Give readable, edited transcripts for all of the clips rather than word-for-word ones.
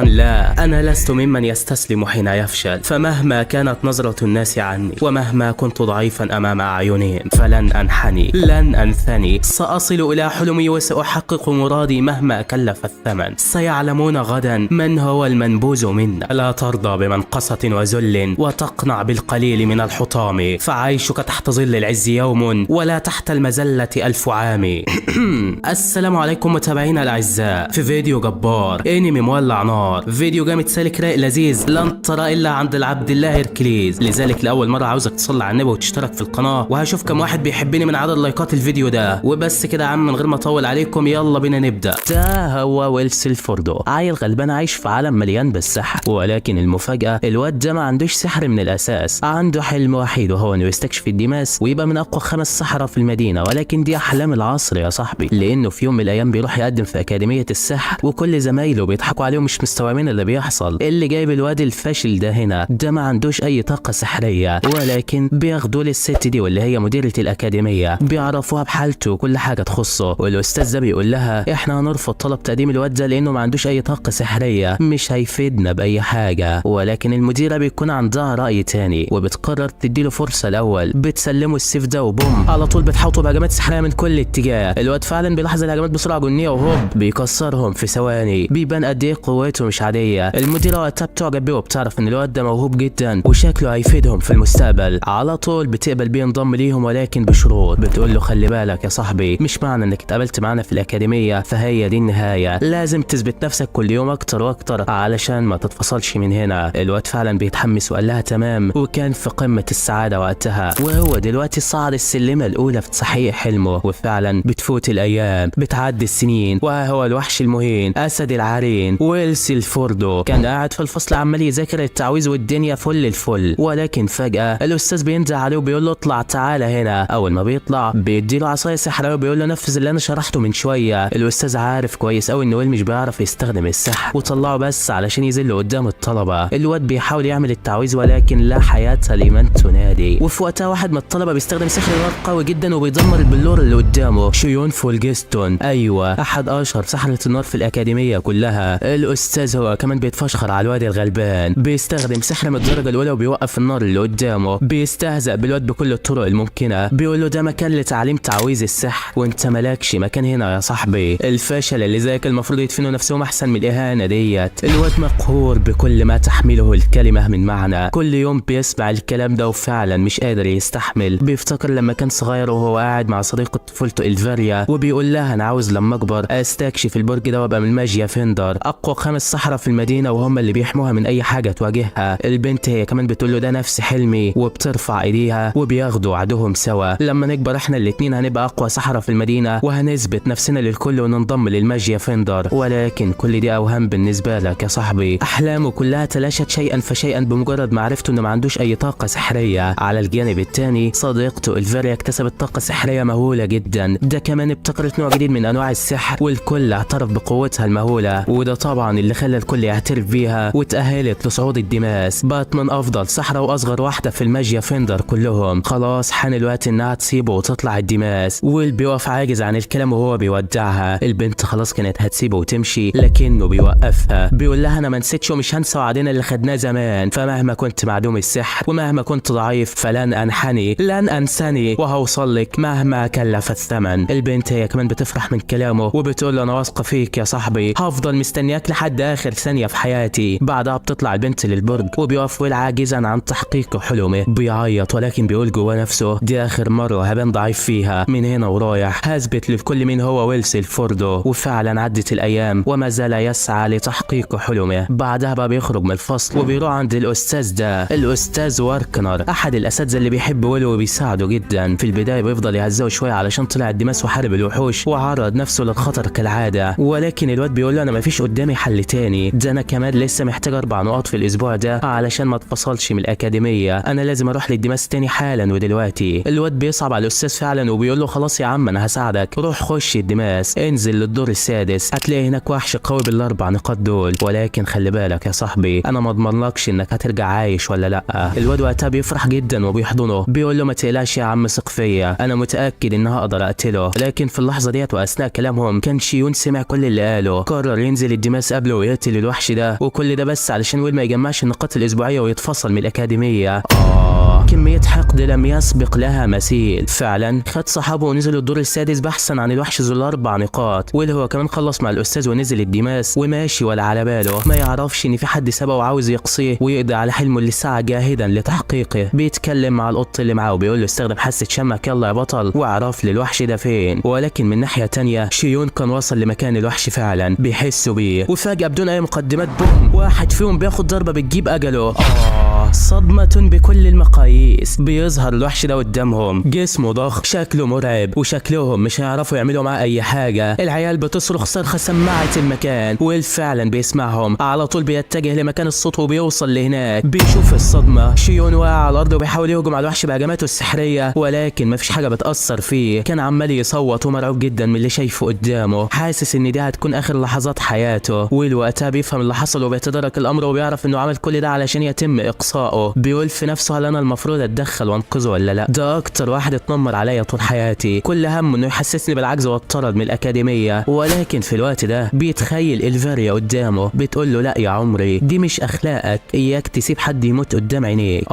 لا، أنا لست ممن يستسلم حين يفشل، فمهما كانت نظرة الناس عني ومهما كنت ضعيفا أمام أعينهم فلن أنحني، لن أنثني، سأصل إلى حلمي وسأحقق مرادي مهما كلف الثمن. سيعلمون غدا من هو المنبوذ منا. لا ترضى بمنقصة وذل وتقنع بالقليل من الحطام، فعيشك تحت ظل العز يوم ولا تحت المذلة ألف عام. السلام عليكم متابعينا الأعزاء، في فيديو جبار، انمي مولع نار، فيديو جامد سالك رايق لذيذ لن ترى الا عند العبد الله هيركليز. لذلك لاول مرة عاوزك تصلي على النبي وتشترك في القناه، وهشوف كم واحد بيحبني من عدد لايكات الفيديو ده. وبس كده يا عم، من غير ما اطول عليكم يلا بينا نبدا. ده هو ويلس الفوردو، عيل غلبان عايش في عالم مليان بالسحر، ولكن المفاجاة الواد ده ما عندوش سحر من الاساس. عنده حلم وحيد وهو انه يستكشف الديماس ويبقى من اقوى 5 سحرة في المدينه، ولكن دي احلام العصر يا صاحبي، لانه في يوم من الايام بيروح يقدم في اكاديمية السحر وكل زمايله بيضحكوا عليه ومش مستوعبين اللي بيحصل. اللي جايب الواد الفاشل ده هنا ده ما عندوش اي طاقة سحريه، ولكن بياخدوه للست دي واللي هي مديره الاكاديمية، بيعرفوها بحالته وكل حاجة تخصه. والاستاذ ده بيقول لها احنا هنرفض طلب تقديم الواد ده لانه ما عندوش اي طاقة سحريه، مش هيفيدنا باي حاجة. ولكن المديرة بيكون عندها راي تاني وبتقرر تديله فرصة الاول. بتسلمه السيف ده وبوم على طول بتحوطه بهجمات سحريه من كل اتجاه. الواد فعلا بيلاحظ الهجمات بسرعة جنيه وهوب بيكسرهم في ثواني. بيبان قد ايه قوته مش عادية. المديرة وقتها بتعجب بيه وبتعرف ان الواد ده موهوب جدا وشكله هيفيدهم في المستقبل. على طول بتقبل بيه ينضم ليهم، ولكن بشروط. بتقول له خلي بالك يا صاحبي، مش معنى انك اتقابلت معانا في الاكاديمية فهي دي النهاية، لازم تثبت نفسك كل يوم اكتر واكتر علشان ما تتفصلش من هنا. الواد فعلا بيتحمس وقال لها تمام، وكان في قمة السعادة وقتها. وهو دلوقتي صعد السلمه الاولى في تحقيق حلمه. وفعلا بتفوت الايام، بتعدي السنين، وها هو الوحش المهين اسد العرين ويلس الفوردو كان قاعد في الفصل عمال يذاكر التعويذ والدنيا فل الفل، ولكن فجأة الاستاذ بينزع عليه وبيقول له اطلع تعالى هنا. اول ما بيطلع بيديله عصاية سحريه وبيقول له نفذ اللي انا شرحته من شوية. الاستاذ عارف كويس قوي ان ويل مش بيعرف يستخدم السحر وطلعه بس علشان يذله قدام الطلبة. الواد بيحاول يعمل التعويذ ولكن لا حياة لمن تنادي. وفي وقتها واحد من الطلبة بيستخدم سحر نار قوي جدا وبيدمر البلور اللي قدامه، شيون فولجستون، ايوه احد اشهر سحرة النار في الاكاديمية كلها. الاستاذ هو كمان بيتفشخر على الواد الغلبان، بيستخدم سحر من الدرجة الاولى وبيوقف النار اللي قدامه، بيستهزأ بالواد بكل الطرق الممكنة، بيقول له ده مكان لتعليم تعويذ السحر وانت مالكش مكان هنا يا صاحبي، الفشل اللي زيك المفروض يدفنوا نفسهم احسن من الاهانة ديت. الواد مقهور بكل ما تحمله الكلمة من معنى، كل يوم بيسمع الكلام ده وفعلا مش قادر يستحمل. بيفتكر لما كان صغير وهو قاعد مع صديقة طفولته الفاريا وبيقول لها انا عاوز لما اكبر استكشف البرج ده وابقى من ماجيا فيندر، اقوى 5 سحرة في المدينة وهم اللي بيحموها من اي حاجة تواجهها. البنت هي كمان بتقول له ده نفس حلمي، وبترفع ايديها وبياخدوا وعدهم سوا، لما نكبر احنا الاتنين هنبقى اقوى سحرة في المدينة وهنثبت نفسنا للكل وننضم للماجيا فيندر. ولكن كل دي اوهام بالنسبة لك يا صاحبي، احلامه كلها تلاشت شيئا فشيئا بمجرد ما عرفته انه ما عندوش اي طاقة سحرية. على الجانب الثاني صديقته الفاريا اكتسبت طاقة سحرية مهولة جدا، ده كمان ابتكرت نوع جديد من انواع السحر والكل اعترف بقوتها المهولة، وده طبعا اللي خلى الكل يعترف بيها وتأهلت لصعود الديماس، بقت من افضل سحرة واصغر واحدة في الماجيا فيندر كلهم. خلاص حان الوقت انها تسيبه وتطلع الديماس. ويل بيقف عاجز عن الكلام وهو بيودعها. البنت خلاص كانت هتسيبه وتمشي لكنه بيوقفها، بيقول لها انا ما نسيتش ومش هنسى وعدنا اللي خدناه زمان، فمهما كنت معدوم السحر ومهما كنت ضعيف فلن انحني، لن انساني، وهوصل لك مهما كلف الثمن. البنت هي كمان بتفرح من كلامه وبتقول له انا واثقة فيك يا صاحبي، هفضل مستنياك لحد اخر ثانية في حياتي. بعدها بتطلع البنت للبرج وبيقف ويل عاجزا عن تحقيق حلمه، بيعيط ولكن بيقول جواه نفسه دي اخر مرة هبان ضعيف فيها، من هنا ورايح هثبت للكل مين هو ويلس الفوردو. وفعلا عدت الايام وما زال يسعى لتحقيق حلمه. بعدها بقى بيخرج من الفصل وبيروح عند الاستاذ ده، الاستاذ واركنر، احد الاساتذة اللي بيحب ويل وبيساعده جدا. في البداية بيفضل يهزئه شوية علشان طلع الدماس وحارب الوحوش وعرض نفسه للخطر كالعادة، ولكن الواد بيقول له انا مفيش قدامي حل تاني، ده انا كمان لسه محتاج 4 نقاط في الاسبوع ده علشان ما اتفصلش من الاكاديمية، انا لازم اروح للدماس تاني حالا ودلوقتي. الواد بيصعب على الاستاذ فعلا وبيقول له خلاص يا عم انا هساعدك، روح خش الدماس، انزل للدور السادس هتلاقي هناك وحش قوي بال4 نقاط دول، ولكن خلي بالك يا صاحبي انا ما اضمنلكش انك هترجع عايش ولا لا. الواد وقتها بيفرح جدا وبيحضنه، بيقول له ما تقلقش يا عم ثق فيا، انا متاكد ان هقدر اقتله. لكن في اللحظة ديت واثناء كلامهم كان شيون سمع كل اللي قاله، قرر ينزل الدماس قبله ويقتل ويقتل الوحش ده، وكل ده بس علشان ويل ما يجمعش النقاط الاسبوعية ويتفصل من الاكاديمية. كمية حقد لم يسبق لها مثيل. فعلا خد صحابه ونزلوا الدور السادس بحثا عن الوحش ذو الاربع نقاط. ويل هو كمان خلص مع الاستاذ ونزل الديماس وماشي ولا على باله، ما يعرفش ان في حد سبقه وعاوز يقصيه ويقضي على حلمه اللي سعى جاهدا لتحقيقه. بيتكلم مع القط اللي معاه وبيقول له استخدم حاسه شمك يلا يا بطل واعرف لي الوحش ده فين. ولكن من ناحية تانية شيون كان وصل لمكان الوحش فعلا، بيحسوا بيه، وفجاة بدون اي مقدمات بوم، واحد فيهم بياخد ضربه بتجيب اجله. صدمة بكل المقاييس. بيظهر الوحش ده قدامهم، جسمه ضخم، شكله مرعب، وشكلهم مش هيعرفوا يعملوا معاه اي حاجة. العيال بتصرخ صرخة سمعت المكان، ويل فعلا بيسمعهم، على طول بيتجه لمكان الصوت وبيوصل لهناك. بيشوف الصدمة، شيون واقع على الارض وبيحاول يهجم على الوحش بهجماته السحرية، ولكن مفيش حاجة بتأثر فيه. كان عمال يصوت ومرعوب جدا من اللي شايفه قدامه، حاسس ان دي هتكون اخر لحظات حياته. ويل وقتها بيفهم اللي حصل وبيتدارك الامر وبيعرف انه عمل كل ده علشان يتم اقصائه. بيقول في نفسه هل انا المفروض اتدخل وانقذه ولا لا؟ ده اكتر واحد اتنمر عليا طول حياتي، كل همه انه يحسسني بالعجز والطرد من الاكاديمية. ولكن في الوقت ده بيتخيل الفاريا قدامه بتقول له لا يا عمري، دي مش اخلاقك، اياك تسيب حد يموت قدام عينيك.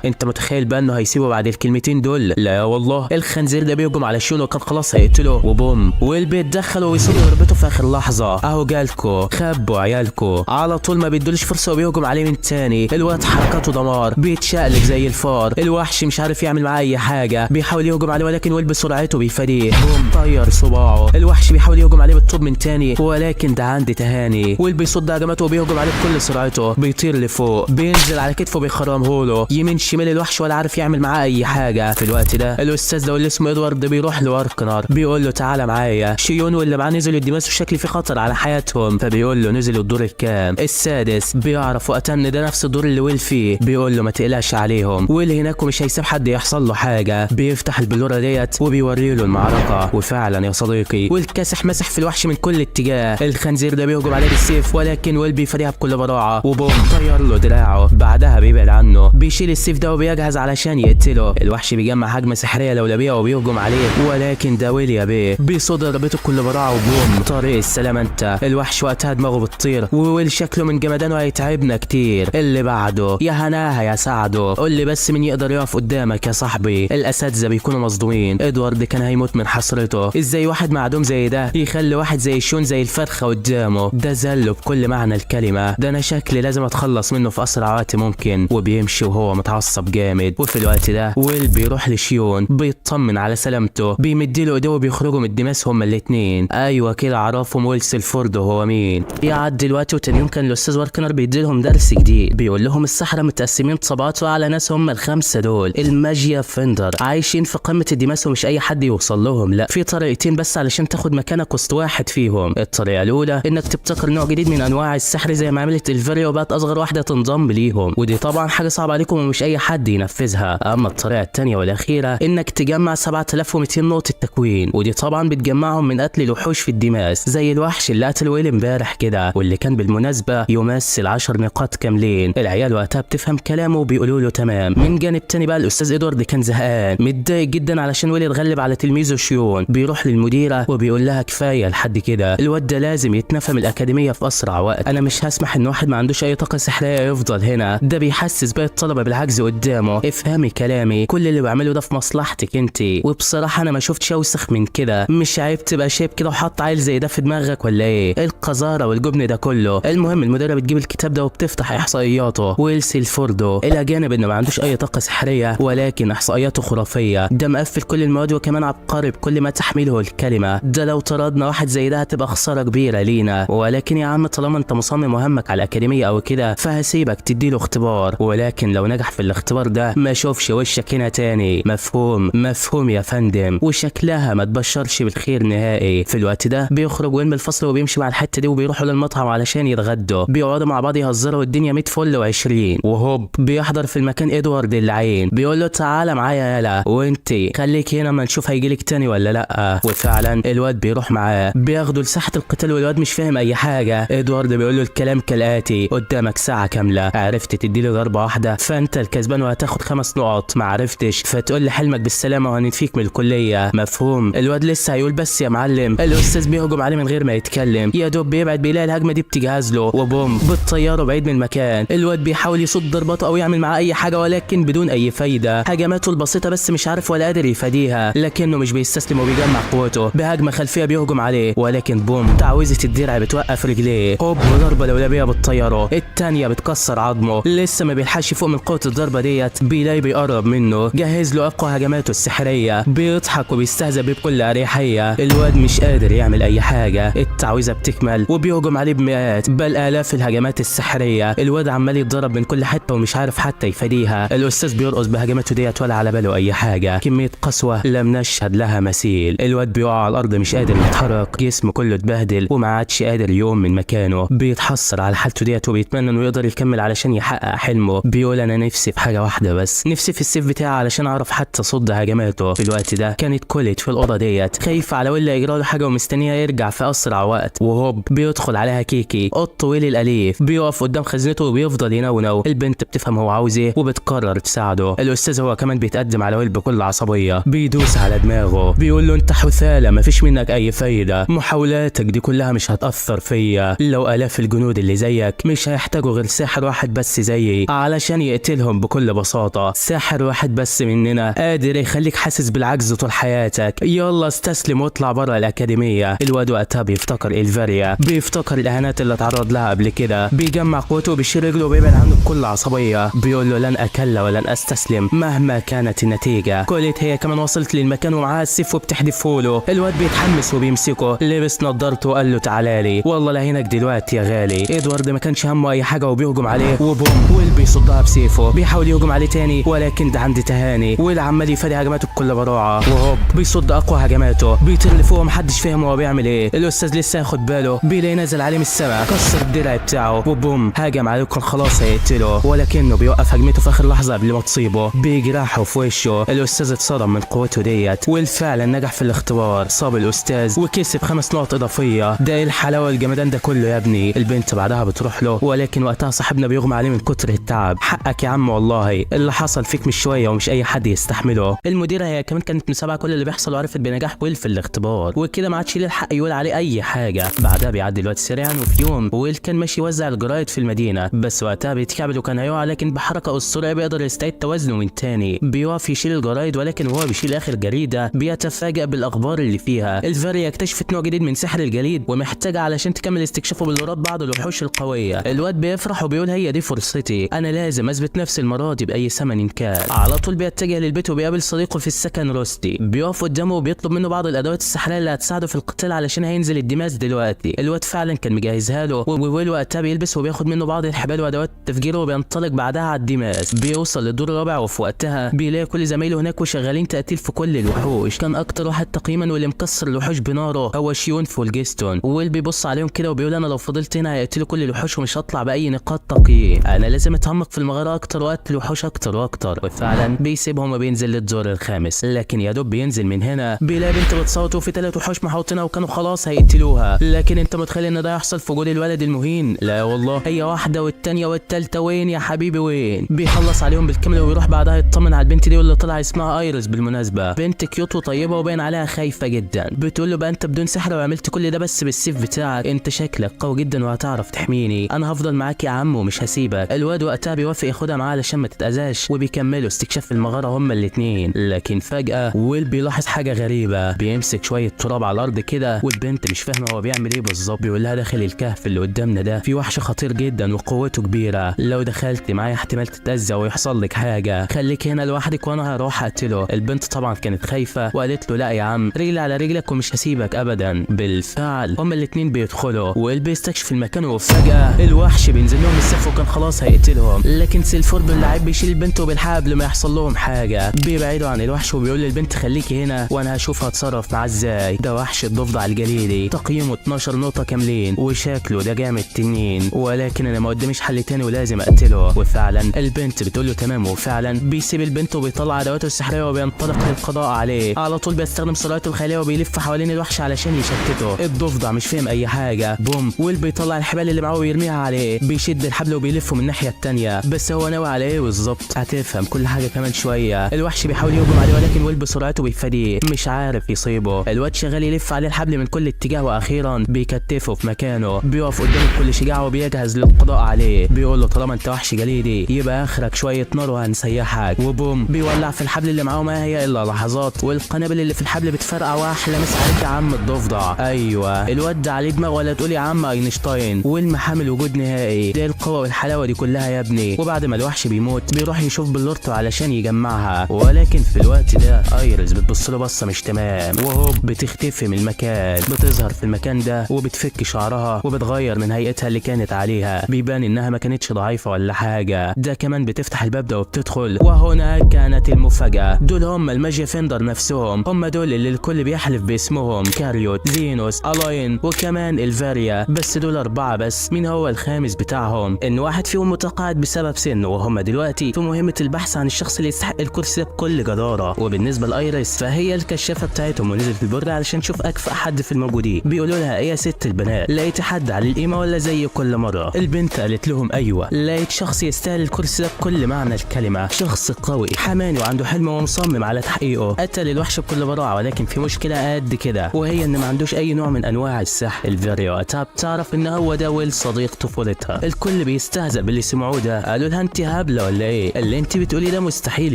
انت متخيل بقى انه هيسيبه بعد الكلمتين دول؟ لا والله، الخنزير ده بيهجم على شيون وكان خلاص هيقتله، وبوم ويل بيتدخل ويصد ضربته في اخر لحظة. اهو جالكو، خبوا عيالكو. على طول ما بيدولش فرصة وبيهجم عليه من تاني. الواد حركاته دمار، بيتشقلب زي الفار، الوحش مش عارف يعمل معاه اي حاجة، بيحاول يهجم عليه ولكن ويل بسرعته بيفاديه، بوم طير صباعه. الوحش بيحاول يهجم عليه بالطوب من تاني، ولكن ده عند تهاني. ويل بيصد هجماته وبيهجم عليه بكل سرعته، بيطير لفوق، بينزل على كتفه بيخرمه له يمين شمال، الوحش ولا عارف يعمل معاه اي حاجة. في الوقت ده الاستاذ ده اللي اسمه ادوارد بيروح لواركنر بيقول له تعالى معايا، شيون واللي معاه نزلوا الديماس وشكل في خطر على حياتهم. فبيقول له نزلوا الدور الكام؟ السادس. بيعرف وقتها ان ده نفس الدور اللي ويل فيه، بيقول له ما تقلقش عليهم، ويل هناك ومش هيسيب حد يحصل له حاجة. بيفتح البلوره ديت وبيوري له المعركة، وفعلا يا صديقي ويل كاسح مسح في الوحش من كل اتجاه. الخنزير ده بيهجم عليه بالسيف، ولكن ويل بيفاديها بكل براعه، وبوم طير له دراعه. بعدها بيبعد عنه، بيشيل السيف ده وبيجهز علشان يقتله. الوحش بيجمع هجمة سحريه لولبيه وبيهجم عليه، ولكن ده ويل يا بيه بيصد ضربته بكل براعه، وبوم طريق السلامة انت. الوحش وقتها دماغه بتطير، وويل شكله من جمدانه هيتعبنا كتير. اللي بعده يا هناها يا سعدة، قول لي بس مين يقدر يقف قدامك يا صاحبي؟ الاساتذة بيكونوا مصدومين. ادوارد كان هيموت من حسرته، ازاي واحد معدوم زي ده يخلي واحد زي شون زي الفرخه قدامه؟ ده زلة بكل معنى الكلمة، ده انا شكلي لازم اتخلص منه في اسرع وقت ممكن. وبيمشي وهو متعصب جامد. وفي الوقت ده ويل بيروح لشيون بيطمن على سلامته، بيمديله ايديه وبيخرجوا من الدماس هما الاتنين. ايوه كده عرفهم ويل سيلفورد هو مين. يعدي الوقت وتاني يوم كان الاستاذ واركنر بيديلهم درس جديد، بيقول لهم السحرة متقسمين طبقات واعلى ناس هم الخمسة دول الماجيا فندر، عايشين في قمة الديماس ومش اي حد يوصل لهم. لا، في طريقتين بس علشان تاخد مكانك وسط واحد فيهم. الطريقة الاولى انك تبتكر نوع جديد من انواع السحر زي ما عملت الفيريا وبقت اصغر واحدة تنضم ليهم، ودي طبعا حاجة صعبة عليكم ومش اي حد ينفذها. اما الطريقة الثانية والاخيرة انك تجمع 7200 نقطة تكوين، ودي طبعا بتجمعهم من قتل الوحوش في الديماس زي الوحش اللي قتل ويل امبارح كده، واللي كان بالمناسبة يمثل 10 نقاط كاملين. العيال وقتها بتفهم كلامه وبيقولوا له تمام. من جانب تاني بقى الاستاذ ادوارد كان زهقان متضايق جدا علشان ويل اتغلب على تلميذه شيون. بيروح للمديره وبيقول لها كفاية لحد كده، الواد ده لازم يتنفى من الاكاديمية في اسرع وقت، انا مش هسمح ان واحد ما عندوش اي طاقة سحريه يفضل هنا، ده بيحسس باقي الطلبة بالعجز قدامه. افهمي كلامي، كل اللي بعمله ده في مصلحتك انت، وبصراحة انا ما شفتش اوسخ من كده، مش عيب تبقى شايب كده وحاط عيل زي ده في دماغك ولا ايه؟ القذاره والجبن ده كله. المهم المديرة بتجيب الكتاب ده وبتفتح احصائياته. ويل سيلفوردو الى جانب انه ما عندوش اي طاقة سحريه ولكن احصائياته خرافية، ده مقفل كل المواد وكمان عبقري بكل ما تحمله الكلمة، ده لو طردنا واحد زي ده هتبقى خسارة كبيرة لينا. ولكن يا عم طالما انت مصمم وهمك على الاكاديمية او كده فهسيبك تديله اختبار، ولكن لو نجح في الاختبار ده ما اشوفش وشك هنا تاني. مفهوم؟ مفهوم يا فندم. وشكلها ما تبشرش بالخير نهائي. في الوقت ده بيخرج ويل من الفصل وبيمشي مع الحتة دي وبيروحوا للمطعم علشان يتغدوا، بيقعدوا مع بعض يهزروا والدنيا 100 فل و20. وهوب بيحضر في المكان ادوارد اللعين، بيقول له تعالى معايا يالا، وانت خليك هنا ما نشوف هيجيلك تاني ولا لا. وفعلا الواد بيروح معاه، بياخده لساحه القتال والواد مش فاهم اي حاجة. ادوارد بيقول له الكلام كالاتي: قدامك ساعة كاملة، عرفت تديله ضربه واحدة فانت الكسبان وهتاخد 5 نقط، ما عرفتش فتقول لحلمك بالسلامة وهننفيك من الكلية، مفهوم؟ الواد لسه هيقول بس يا معلم، الاستاذ بيهجم عليه من غير ما يتكلم، يا دوب بيبعد بيلاقي الهجمة دي بتجهز له، وبوم بتطيره بعيد من المكان. الواد بيحاول يصد ضرباته او يعمل معاه اي حاجة ولكن بدون اي فايده، هجماته البسيطة بس مش عارف ولا قادر يفاديها، لكنه مش بيستسلم وبيجمع قوته بهجمه خلفية بيهجم عليه، ولكن بوم تعويذه الدرع بتوقف رجليه، هوب ضربه لولبيه بتطيره، الثانية بتكسر عظمه، لسه ما بيلحقش فوق من قوة الضربة ديت بيلاقي بيقرب منه، جهز له اقوى هجماته السحريه، بيضحك وبيستهزأ بيه بكل اريحية. الواد مش قادر يعمل اي حاجة، التعويذه بتكمل وبيهجم عليه بمئات بل الاف الهجمات السحريه، الواد عمال يتضرب من كل حتة ومش عارف حتى يفاديها. الاستاذ بيرقص بهجماته ديت ولا على باله اي حاجة، كمية قسوة لم نشهد لها مثيل. الواد بيقع على الارض مش قادر يتحرك، جسمه كله اتبهدل وما عادش قادر يقوم من مكانه، بيتحسر على حالته ديت وبيتمنى انه يقدر يكمل علشان يحقق حلمه. بيقول انا نفسي في حاجة واحدة بس، نفسي في السيف بتاعي علشان اعرف حتى صد هجماته. في الوقت ده كانت كوليت في الاوضة ديت خايفة على ويل يجرى له حاجة ومستنيه يرجع في اسرع وقت، وهوب بيدخل عليها كيكي قط ويل الاليف، بيقف قدام خزنته وبيفضل ينونو. البنت بتفهم هو عاوز ايه وبتقرر تساعده. الاستاذ هو كمان بيتقدم على ويل بكل عصبية، بيدوس على دماغه، بيقول له انت حثاله مفيش منك اي فايده، محاولاتك دي كلها مش هتاثر فيا، لو الاف الجنود اللي زيك مش هيحتاجوا غير ساحر واحد بس زيي علشان يقتلهم بكل بساطة، ساحر واحد بس مننا قادر يخليك حاسس بالعجز طول حياتك، يلا استسلم واطلع بره الاكاديمية. الواد وقتها بيفتكر الفاريا، بيفتكر الاهانات اللي اتعرض لها قبل كده، بيجمع قوته وبيشيل رجله وبيبعد عنه بكل عصبية، بيقول له لن اكل ولن استسلم مهما كانت النتيجة. كوليت هي كمان وصلت للمكان ومعاها السيف وبتحدفه له، الواد بيتحمس وبيمسكه، لبس نظارته وقال له تعالى لي والله لا هناك دلوقتي يا غالي. ادوارد ما كانش همه اي حاجة وبيهجم عليه، وبوم ويل بيصدها بسيفه، بيحاول يهجم عليه تاني ولكن ده عند تهاني، ويل عمال يفادي هجماته بكل براعه، وهوب بيصد اقوى هجماته، بيطير لفوق ومحدش فاهم هو بيعمل ايه. الاستاذ لسه ياخد باله بيلاقي نزل عليه من السماء، كسر الدرع بتاعه، وبوم هاجم عليه وكان خلاص هيقتله، ولكنه بيوقف هجمته في اخر لحظة قبل ما تصيبه، بيجرحه في وشه. الاستاذ اتصدم من قوته ديت، والفعل نجح في الاختبار، صاب الاستاذ وكسب 5 نقط اضافية. ده ايه الحلاوة الجمدان ده كله يا ابني. البنت بعدها بتروح له، ولكن وقتها صاحبنا بيغمى عليه من كتر التعب. حقك يا عم والله، اللي حصل فيك مش شوية ومش اي حد يستحمله. المديرة هي كمان كانت متابعه كل اللي بيحصل وعرفت بنجاح ويل في الاختبار، وكده ما عادش ليه الحق يقول عليه اي حاجة. بعدها بيعدي الوقت سريعا، وفي يوم ويل كان ماشي يوزع الجرايد في المدينة، بس وقتها بيتكعبل وكان هيقع، لكن بحركة اسطورية بيقدر يستعيد توازنه من تاني. بيقف يشيل الجرايد، ولكن وهو بيشيل اخر جريدة بيتفاجأ بالاخبار اللي فيها. الفاريا اكتشفت نوع جديد من سحر الجليد ومحتاجة علشان تكمل استكشافه بالورات بعض الوحوش القوية. الواد بيفرح وبيقول هي دي فرصتي، انا لازم اثبت نفسي المرة دي باي ثمن كان. على طول بيتجه للبيت وبيقابل صديقه في السكن روستي، بيقف قدامه وبيطلب منه بعض الادوات السحريه اللي هتساعده في القتال علشان هينزل الديماس دلوقتي. الواد فعلا كان مجهزها له، وويل وقتها بيلبس وبياخد منه بعض الحبال وادوات التفجير وبينطلق بعدها على الديماس. بيوصل للدور الرابع، وفي وقتها بيلاقي كل زمايله هناك وشغالين تقتيل في كل الوحوش. كان اكتر واحد تقييما واللي مكسر الوحوش بناره هو شيون فولجستون. وويل بيبص عليهم كده وبيقول انا لو فضلت هنا هيقتلوا كل الوحوش ومش هطلع باي نقاط تقييم، انا لازم اتعمق في المغارة اكتر واقتل الوحوش اكتر واكتر. وفعلا بيسيبهم وبينزل للدور الخامس، لكن يا دوب بينزل من هنا بيلاقي بنت بتصوت وفي 3 وحوش محوطينها وكانوا خلاص هيقتلوها. لكن انت متخيل ان ده يحصل في وجود الولد المهين؟ لا والله، هي واحدة والتانية والتالتة، وين يا حبيبي وين؟ بيخلص عليهم بالكامل ويروح بعدها يطمن على البنت دي واللي طلع اسمها ايرس بالمناسبة، بنت cute وطيبة وباين عليها خايفة جدا. بتقول له بقى انت بدون سحر وعملت كل ده بس بالسيف بتاعك، انت شكلك قوي جدا وهتعرف تحميني، انا هفضل معاك يا عم ومش هسيبك. الواد وقتها بيوافق ياخدها معاه علشان ما تتاذاش، وبيكملوا استكشاف المغارة هما الاثنين. لكن فجاة ويل بيلاحظ حاجة غريبة، بيمسك شوية تراب على الارض كده، والبنت مش فاهمه هو بيعمل ايه بالظبط. بيقول لها داخل الكهف اللي قدامنا ده في وحش خطير جدا وقوته كبيرة، لو دخلت معايا احتمال تتاذى ويحصل لك حاجة، خليك هنا لوحدك وانا هروح اقتله. البنت طبعا كانت خايفة وقالت له لا يا عم، رجلي على رجلك ومش هسيبك ابدا. بالفعل هما الاثنين بيدخلوا، ويل بيستكشف المكان، وفجاة الوحش بينزل لهم السقف وكان خلاص هيقتلهم، لكن سيلفورد اللاعب بيشيل البنت وبيلحقها قبل ما يحصل لهم حاجة. بيبعدوا عن الوحش وبيقول للبنت خليكي هنا وانا هشوف هتصرف معاه ازاي. ده وحش الضفدع الجليدي، تقييمه 12 نقطة كاملين وشكله ده جامد تنين، ولكن انا ما قداميش حل تاني ولازم اقتله. اقتله. وفعلا البنت بتقول له تمام، وفعلا بيسيب البنت وبيطلع ادواته السحريه وبينطلق للقضاء عليه. على طول بيستخدم سرعته الخيالية وبيلف حوالين الوحش علشان يشتته. الضفدع مش فاهم اي حاجة. بوم، ويل بيطلع الحبال اللي معاه ويرميها عليه، بيشد الحبل وبيلفه من الناحية الثانية، بس هو ناوي على ايه بالظبط؟ هتفهم كل حاجة كمان شوية. الوحش بيحاول يهجم عليه ولكن ويل بسرعته بيفاديه، مش عارف يصيبه. الواد شغال يلف عليه الحبل من كل اتجاه، واخيرا بيكتفه في مكانه. بيقف قدامه بكل شجاعة وبيجهز للقضاء عليه. بيقول له طالما انت وحش جليدي يبقى اخرك شوية نار وهنسيحك. وبوم، بيولع في الحبل اللي معاه، ما هي الا لحظات والقنابل اللي في الحبل بتفرقع. واحلى مسا عليك يا عم الضفدع. ايوه الواد ده عليه دماغ ولا تقول يا عم اينشتاين. والمحامل وجود نهائي، ده القوة والحلاوه دي كلها يا ابني. وبعد ما الوحش بيموت بيروح يشوف بلورته علشان يجمعها، ولكن في الوقت ده ايريس بتبص له بصة مش تمام، وهوب بتختفي من المكان. بتظهر في المكان ده وبتفك شعرها وبتغير من هيئتها اللي كانت عليها، بيبان انها ما كانتش ضعيفة ولا حاجة. ده كمان بتفتح الباب ده وبتدخل، وهنا كانت المفاجاة. دول هم الماجيا فيندر نفسهم، هم دول اللي الكل بيحلف باسمهم، كاريوت، زينوس، الاين، وكمان الفاريا. بس دول 4 بس، مين هو الخامس بتاعهم؟ ان واحد فيهم متقاعد بسبب سنة، وهم دلوقتي في مهمة البحث عن الشخص اللي يستحق الكرسي ده بكل جداره. وبالنسبة لايريس فهي الكشافه بتاعتهم، ونزلت البرج علشان تشوف اكفأ حد في الموجودين. بيقولوا لها ايه يا ست البنات، لقيتي حد على القيمة ولا زي كل مرة؟ البنت قالت لهم ايوه، لقيت شخص يستاهل الكرسي ده بكل معنى الكلمة، شخص قوي حماني وعنده حلم ومصمم على تحقيقه. قتل الوحش بكل براعه، ولكن في مشكلة قد كده، وهي ان ما عندوش اي نوع من انواع السحر. الفيريا وقتها بتعرف ان هو ده ويل صديق طفولتها. الكل بيستهزأ باللي سمعوه ده، قالوا لها انت هبلة ولا ايه؟ اللي انت بتقولي ده مستحيل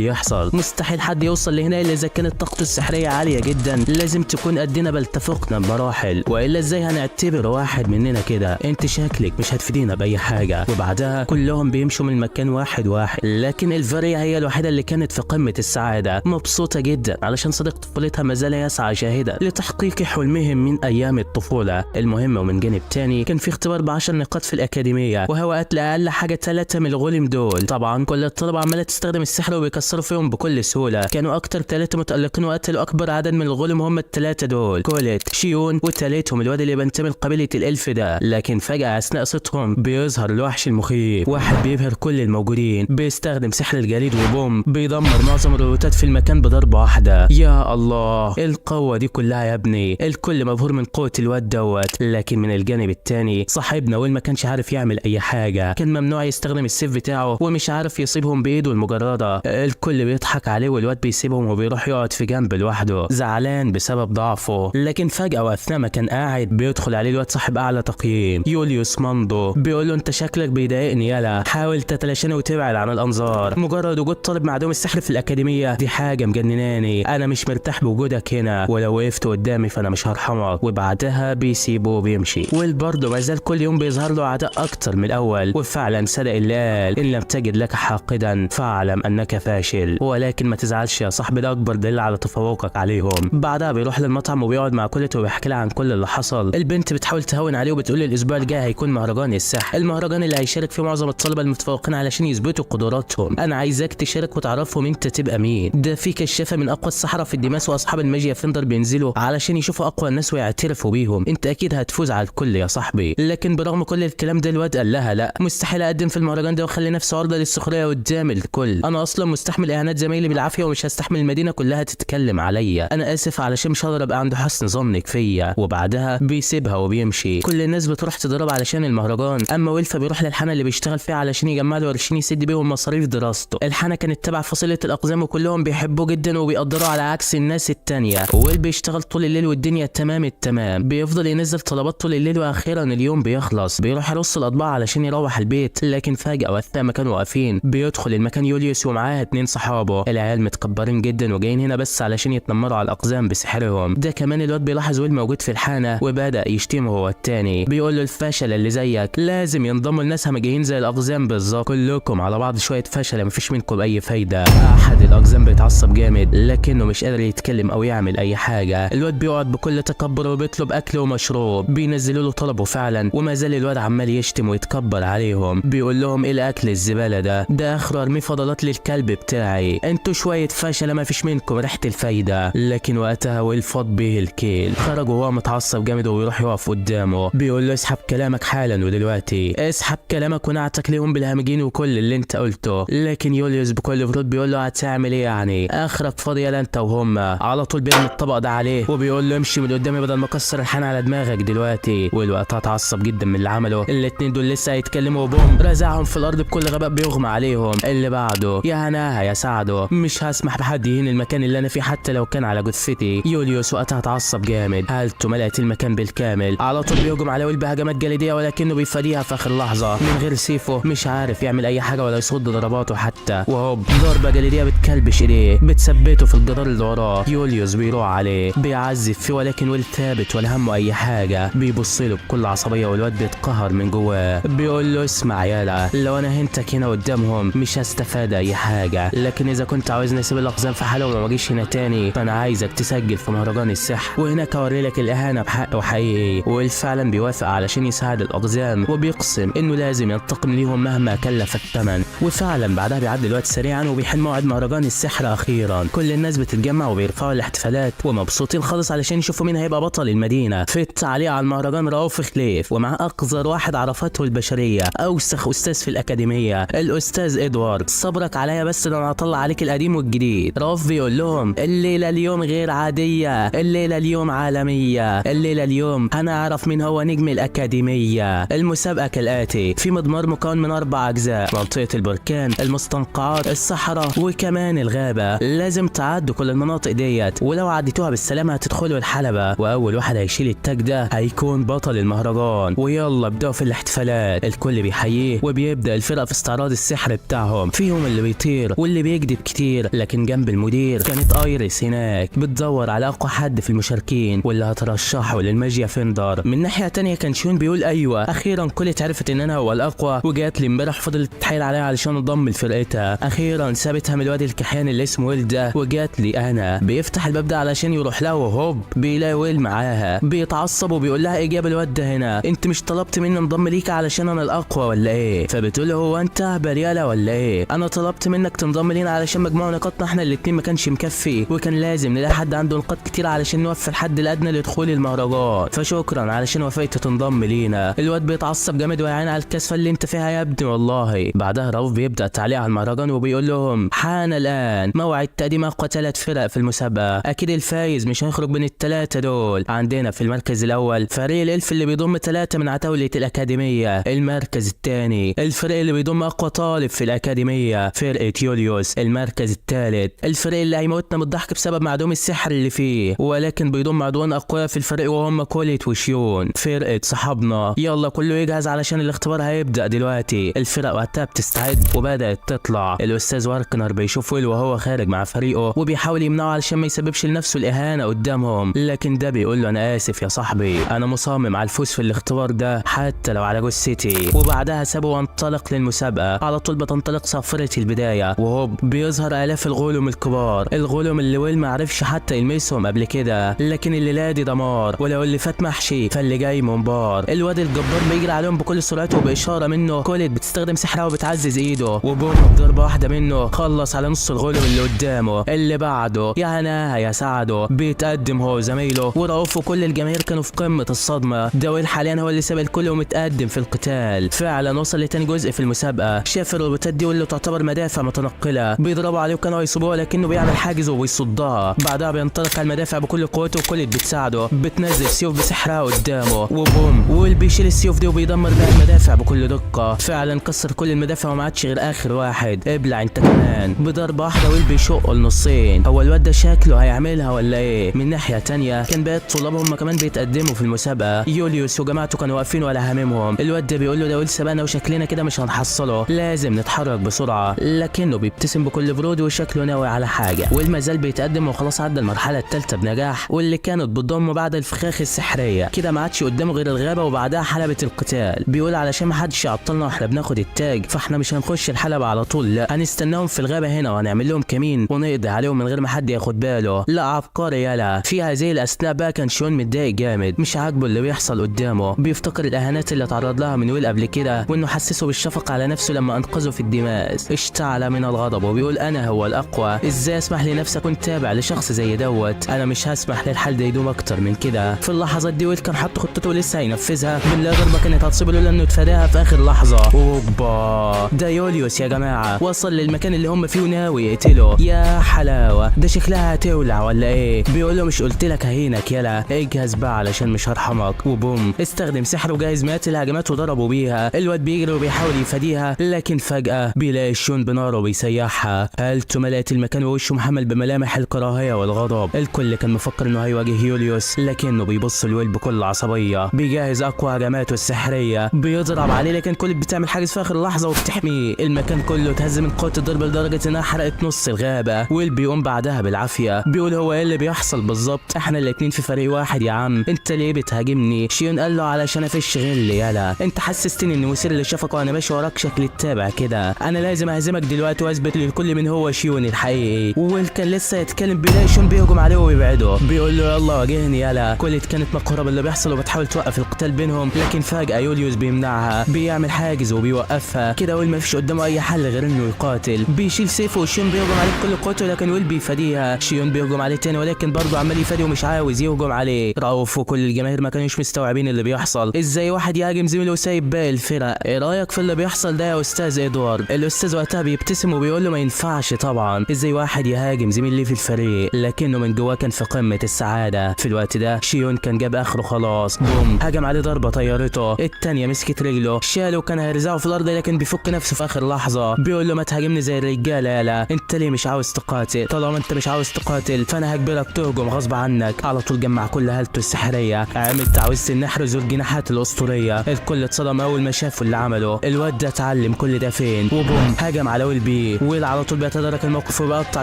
يحصل، مستحيل حد يوصل لهنا الا اذا كانت طاقته السحريه عالية جدا، لازم تكون قدنا بل تفوقنا بمراحل، والا ازاي هنعتبر واحد مننا كده؟ انت شكلك مش هتفيدينا باي حاجة. وبعدها كلهم بيمشوا من المكان واحد واحد، لكن الفيريا هي الوحيدة اللي كانت في قمة السعادة، مبسوطة جدا علشان صديق طفولتها ما زال يسعى جاهدا لتحقيق حلمهم من ايام الطفولة. المهم ومن جانب تاني كان في اختبار ب10 نقاط في الاكاديمية، وهو قتل اقل حاجة 3 من الغولم دول. طبعا كل الطلبة عماله تستخدم السحر وبيكسروا فيهم بكل سهولة. كانوا اكتر 3 متالقين وقتلوا اكبر عدد من الغولم هم ال3 دول، كوليت، شيون، وتالتهم الواد اللي بينتمي لقبيله الالف ده. لكن فجاة اثناء صيتهم بيظهر الوحش المخيف، واحد بيبهر كل الموجودين، بيستخدم سحر الجليد وبوم بيدمر معظم الروبوتات في المكان بضربه واحدة. يا الله القوة دي كلها يا ابني. الكل مبهور من قوة الواد دوت. لكن من الجانب التاني صاحبنا ويل ما كانش عارف يعمل اي حاجة، كان ممنوع يستخدم السيف بتاعه ومش عارف يصيبهم بايده المجردة. الكل بيضحك عليه والواد بيسيبهم وبيروح يقعد في جنب لوحده زعلان بسبب ضعفه. لكن فجاة واثناء ما كان قاعد بيدخل عليه الواد صاحب اعلى تقييم يوليوس ماندو، بيقول له انت شكلك بيضايقني، يلا حاول تتلاشاني وتبعد عن الانظار. مجرد وجود طالب معدوم السحر في الاكاديمية دي حاجة مجنناني، انا مش مرتاح بوجودك هنا، ولو وقفت قدامي فانا مش هرحمك. وبعدها بيسيبه وبيمشي. ويل برضه ما زال كل يوم بيظهر له اعداء اكتر من الاول، وفعلا صدق اللي قال ان لم تجد لك حاقدا فاعلم انك فاشل. ولكن ما تزعلش يا صاحبي، ده اكبر دليل على تفوقك عليهم. بعدها بيروح للمطعم وبيقعد مع كوليت وبيحكي لها عن كل اللي حصل. البنت بتحاول تهون عليه وبتقول الاسبوع الجاي هيكون مهرجان السحر، المهرجان اللي هيشارك فيه معظم الطلبة المتفوقين علشان يثبتوا قدراتهم. انا عايزاك تشارك وتعرفهم انت تبقى مين. ده في كشافه من اقوى السحرة في الديماس واصحاب الماجيا فيندر بينزلوا علشان يشوفوا اقوى الناس ويعترفوا بيهم، انت اكيد هتفوز على الكل يا صاحبي. لكن برغم كل الكلام ده الواد قال لها لا، مستحيل اقدم في المهرجان ده واخلي نفسي عرضه للسخريه قدام الكل، انا اصلا مستحمل اهانات زمايلي بالعافية ومش هستحمل المدينة كلها تتكلم عليا، انا اسف علشان مش هقدر ابقى عند حسن ظنك فيا. وبعدها بيسيبها وبيمشي. كل الناس بتروح تضرب علشان المهرجان، اما ويلفا بيروح للحانه اللي بيشتغل فيها علشان يجمع له قرشين يسد بيهم مصاريف دراسته. الحانه كانت تبع فصيلة الاقزام وكلهم بيحبوه جدا وبيقدروه على عكس الناس التانية. ويل بيشتغل طول الليل والدنيا تمام التمام، بيفضل ينزل طلبات طول الليل واخيرا اليوم بيخلص. بيروح يرص الاطباق علشان يروح البيت، لكن فجاة واثناء ما كانوا واقفين بيدخل المكان يوليوس ومعاه 2 صحابه. العيال متكبرين جدا وجايين هنا بس علشان يتنمروا على الاقزام بسحرهم. ده كمان الواد بيلاحظ ويل موجود في الحانه وبدا يشتمه هو التاني، بيقول له الفشل اللي زيك لازم ينضموا لناس همجيين زي الاقزام بالظبط، كلكم على بعض شوية فشله مفيش منكم اي فايده. احد الاقزام بيتعصب جامد لكنه مش قادر يتكلم او يعمل اي حاجة. الواد بيقعد بكل تكبر وبيطلب اكل ومشروب، بينزلوا له طلبه فعلا، وما زال الواد عمال يشتم ويتكبر عليهم، بيقول لهم ايه الاكل الزبالة ده، ده اخره ارميه فضلات للكلب بتاعي، انتوا شوية فشله ما فيش منكم ريحه الفايدة. لكن وقتها ويل فاض به الكيل، خرج وهو متعصب جامد وبيروح يقف قدامه، بيقول له اسحب كلامك حالا ودلوقتي، اسحب كلامك ونعتك ليهم بالهمجين وكل اللي انت قلته. لكن يوليوس بكل برود بيقول له هتعمل ايه يعني، اخرك فاضي يلا انت وهم. على طول بيرمي الطبق ده عليه وبيقول له امشي من قدامي بدل ما اكسر الحان على دماغك دلوقتي. والوقتها اتعصب جدا من اللي عمله. الاتنين دول لسه هيتكلموا وبوم رزعهم في الارض بكل غباء بيغمى عليهم. اللي بعده يا هناها يا سعدة، مش هسمح بحد يهين المكان اللي انا فيه حتى لو كان على جثتي. يوليوس وقتها اتعصب جامد، هالته ملأت المكان بالكامل. على طول بيهجم على ويل بهجمات جليديه ولكنه بيفاديها في اخر لحظة. من غير سيفه مش عارف يعمل اي حاجة ولا يصد ضرباته حتى، وهوب ضربه جليديه بتكلبش ايديه بتثبته في الجدار اللي وراه. يوليوس بيروح عليه بيعذب فيه ولكن ويل ثابت ولا همه اي حاجة. بيبص له بكل عصبية والواد بيتقهر من جواه. بيقول له اسمع يالا، لو انا هنتك هنا قدامهم مش هستفاد اي حاجة، لكن اذا كنت عاوزني اسيب الاقزام في حالهم وما اجيش هنا تاني فانا عايزك تسجل في مهرجان السحر وهناك اوري لك الاهانة بحق وحقيقي. ويل فعلا بيوافق علشان يساعد الاقزام وبيقسم انه لازم ينتقم ليهم مهما كلف الثمن. وفعلا بعدها بيعدي الوقت سريعا وبيحل موعد مهرجان السحر اخيرا. كل الناس بتتجمع وبيرفعوا الاحتفالات ومبسوطين خالص علشان يشوفوا مين هيبقى بطل المدينة. في التعليق على المهرجان رؤوف خليف ومع اقذر واحد عرفته البشرية، اوسخ استاذ في الاكاديمية، الاستاذ ادوارد. صبرك عليا بس ده انا هطلع عليك القديم والجديد. رؤوف بيقول لهم الليلة اليوم غير عادية، الليلة اليوم عالمية، الليلة اليوم هنعرف مين هو نجم الاكاديمية. المسابقة كالاتي: في مضمار مكون من 4 اجزاء، منطقة البركان، المستنقعات، الصحراء، وكمان الغابة. لازم تعدوا كل المناطق ديت، ولو عديتوها بالسلامة هتدخلوا الحلبة، واول واحد هيشيل التاج ده هيكون بطل المهرجان. ويلا ابدأوا في الاحتفالات. الكل بيحييه وبيبدأ الفرقة في استعراض السحر بتاعهم، فيهم اللي بيطير واللي بيكذب كتير. لكن جنب المدير كانت ايريس هناك بتدور على اقوى حد في المشاركين واللي هترشحه للماجيا فيندر. من ناحية تانية كان شون بيقول ايوه اخيرا كوليت عرفت ان انا هو الاقوى، وجات لي امبارح فضلت تتحايل عليا علشان انضم لفرقتها. اخيرا سابتها من الواد الكحيان اللي اسمه ويل ده وجات لي انا. بيفتح الباب ده علشان يروح لها وهوب بيلاقي ويل معاها. بيتعصب وبيقول لها ايه جاب الواد ده هنا، انت مش طلبت مني انضم ليك علشان انا الاقوى ولا ايه؟ فبتقول له هو انت برياله ولا ايه، انا طلبت منك تنضم لينا علشان مجموع نقاطنا احنا الاتنين ما كانش مكفي، وكان لازم نلاقي حد عنده نقاط كتير علشان نوفي الحد الادنى لدخول المهرجان، فشكرا علشان وافقت تنضم لينا. الواد بيتعصب جامد ويعين على الكسفه اللي انت فيها يا ابني والله. بعدها رؤوف بيبدا تعليق على المهرجان وبيقول لهم حان الان موعد تقديم اقوى 3 فرق في المسابقة، اكيد الفايز مش هيخرج من ال3 دول. عندنا في المركز الاول فريق الالف اللي بيضم 3 من عتاولة الاكاديمية، المركز الثاني الفريق اللي بيضم اقوى طالب في الاكاديمية فرقه يوليوس، المركز الثالث الفريق اللي هيموتنا من الضحك بسبب معدوم السحر اللي فيه ولكن بيضم عضوان اقوياء في الفريق وهم كوليت وشيون، فرقه صحابنا. يلا كله يجهز علشان الاختبار هيبدا دلوقتي. الفرق وقتها بتستعد وبدات تطلع. الاستاذ واركنر بيشوف ويل وهو خارج مع فريقه وبيحاول يمنعه علشان ما يسببش لنفسه الاهانة قدامهم، لكن ده بيقول له انا اسف يا صاحبي، انا مصمم على الفوز في الاختبار ده حتى لو على جثتي. وبعدها سابه وانطلق للمسابقه. على طول بتنطلق صافرة البداية وهوب بيظهر الاف الغولم الكبار، الغولم اللي ويل ما عرفش حتى يلمسهم قبل كده، لكن الليلة دي دمار، ولو اللي فات محشي فاللي جاي منبار. الواد الجبار بيجري عليهم بكل سرعته وباشاره منه كوليت بتستخدم سحرها وبتعزز ايده، وبوم ضربه واحدة منه خلص على نص الغولم اللي قدامه. اللي بعده يا هناها يا سعدة بيتقدم هو وزمايله ورؤوف وكل الجماهير كانوا في قمة الصدمة. ده ويل حاليا هو اللي سابق الكل ومتقدم في القتال. فعلا وصل لتاني جزء في المسابقة، شاف الروبوتات دي واللي تعتبر مدافع متنقله بيضربوا عليه وكانوا هيصيبوه لكنه بيعمل حاجز وبيصدها. بعدها بينطلق على المدافع بكل قوته وكوليت بتساعده، بتنزل سيوف بسحرها قدامه وبوم ويل بيشيل السيوف دي وبيدمر بيها المدافع بكل دقه. فعلا كسر كل المدافع وما عادش غير اخر واحد. ابلع انت كمان. بضربه واحدة ويل بيشقه لنصين. هو الواد ده شكله هيعملها ولا ايه؟ من ناحية تانية كان باقي الطلاب هم كمان بيتقدموا في المسابقة. يوليوس وجماعته كانوا واقفين ولا هاممهم. الواد ده بيقول له ده ويل سبقنا وشكلنا كده مش هنحصله، لازم نتحرك بسرعة، لكنه بيبتسم بكل برود وشكله ناوي على حاجة. ويل ما زال بيتقدم وخلاص عدى المرحلة الثالثة بنجاح واللي كانت بتضم بعد الفخاخ السحريه. كده ما عادش قدامه غير الغابة وبعدها حلبة القتال. بيقول علشان ما حدش يعطلنا واحنا بناخد التاج فاحنا مش هنخش الحلبة على طول، لا هنستناهم في الغابة هنا وهنعمل لهم كمين ونقضي عليهم من غير ما حد ياخد باله. لا عبقري يالا. في هذه الاثناء بقى كان شون متضايق جامد، مش عاجبه اللي بيحصل قدامه، بيفتكر الاهانات اللي اتعرض لها من ويل قبل كده وانه حسسه بالشفقه على نفسه لما انقذه في الدماس. اشتعل من الغضب وبيقول انا هو الاقوى، ازاي اسمح لنفسي اكون تابع لشخص زي دوت، انا مش هسمح للحال ده يدوم اكتر من كده. في اللحظات دي ويل كان حط خطته ولسه هينفذها، بنلاقي ضربه كانت هتصيبه لولا انه اتفاداها في اخر لحظة. لحظة اوبا، ده يوليوس يا جماعة، وصل للمكان اللي هم فيه وناوي يقتله. يا حلاوة، ده شكلها هتولع ولا ايه؟ بيقول له مش قلت لك ههينك، يلا اجهز بقى علشان مش هرحمك. وبوم، استخدم سحره وجهز مئات الهجمات وضربوا بيها. الواد بيجري وبيحاول يفاديها، لكن فجأة بيلاقي شون بناره بيسيحها. هالته ملأت المكان ووشه محمل بملامح الكراهية والغضب. الكل كان مفكر انه هيواجه يوليوس، لكنه بيبص لويل بكل عصبية، بيجهز اقوى هجماته السحرية، بيضرب عليه، لكن كل بتعمل حاجز في اخر لحظة وبتحميه. المكان كله اتهز من قوة الضرب لدرجة انها حرقت نص الغابة. ويل بيقوم بعدها بالعافية، بيقول هو ايه اللي بيحصل بالظبط؟ احنا الاتنين في فريق واحد يا عم، انت ليه بتهاجمني؟ شيون قال له علشان افش غل، يالا انت حسستني ان مثير للشفقة وانا ماشي وراك شكل التابع كده، انا لازم اهزمك دلوقتي واثبت للكل من هو شيون الحقيقي. ويل كان لسه يتكلم بيلاقي شون بيهجم عليه وبيبعده، بيقول له يلا واجهني يالا. كوليت كانت مقهوره باللي بيحصل وبتحاول توقف القتال بينهم، لكن فجأة يوليوس بيمنعها، بيعمل حاجز وبيوقفها كده. ويل ما فيش قدامه اي حل غير انه يقاتل. بيشيل سيفه وشيون بيهجم عليه بكل قوته، لكن ويل بيفاديها. شيون بيهجم عليه تاني، ولكن برضه عمال يفادي ومش عاوز يهجم عليه. رؤوف وكل الجماهير ما كانوش مستوعبين اللي بيحصل، ازاي واحد يهاجم زميله وسايب باقي الفرق؟ ايه رايك في اللي بيحصل ده يا استاذ ادوارد؟ الاستاذ وقتها بيبتسم وبيقول له ما ينفعش طبعا، ازاي واحد يهاجم زميل ليه في الفريق؟ لكنه من جواه كان في قمة السعادة. في الوقت ده شيون كان جاب اخره خلاص، بوم، هجم عليه ضربه طيرته، التانية مسكت رجله، شاله وكان هيرزعه في الارض، لكن بيفك نفسه في اخر لحظة. بيقول له ما تهاجمني زي الرجالة يالا، انت ليه مش عاوز تقاتل؟ طالما انت مش عاوز تقاتل فانا هجبرك تهجم غصب عنك. على طول جمع كل هالته السحريه، عمل تعويذه النحر ذو الجناحات الاسطورية. الكل اتصدم اول ما شافوا اللي عمله، الواد ده اتعلم كل ده فين؟ وبوم، هجم على ويل بيه. ويل على طول بيتدارك الموقف وبيقطع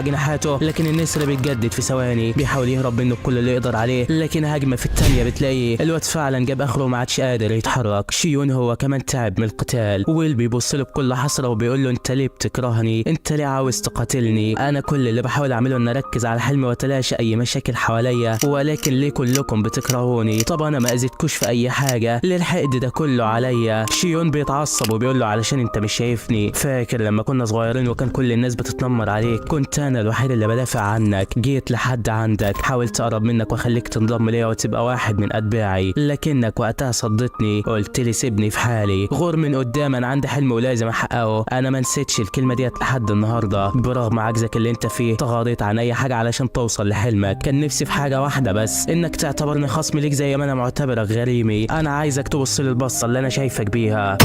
جناحاته، لكن النسر بيتجدد في ثواني، بيحاول يهرب منه بكل اللي يقدر عليه، لكن هجمة في الثانية بتلاقيه الواد فعلا جاب اخره وما عادش قادر يتحرك. شيون هو كمان تعب من القتال. ويل بيبص له بكل حسرة وبيقول له انت ليه بتكرهني؟ انت ليه عاوز تقاتلني؟ انا كل اللي بحاول اعمله ان اركز على حلمي واتلاشى اي مشاكل حواليا، ولكن ليه كلكم بتكرهوني؟ طب انا ما اذيتكوش في اي حاجة، ليه الحقد ده كله عليا؟ شيون بيتعصب وبيقول له علشان انت مش شايفني، فاكر لما كنا صغيرين وكان كل الناس بتتنمر عليك، كنت انا الوحيد اللي بدافع عنك، جيت لحد عندك، حاولت اقرب منك واخليك تنضم ليا وتبقى واحد من اتباعي، لكنك وقتها صدتني، قلت لي سيبني في حالي، غور من قدام، انا عندي حلم ولازم احققه. انا ما نسيتش الكلمة ديت لحد النهارده، برغم عجزك اللي انت فيه تغاضيت عن اي حاجة علشان توصل لحلمك. كان نفسي في حاجة واحدة بس، انك تعتبرني خصم ليك زي ما انا معتبرك غريمي. انا عايزك تبص للبصه اللي انا شايفك بيها.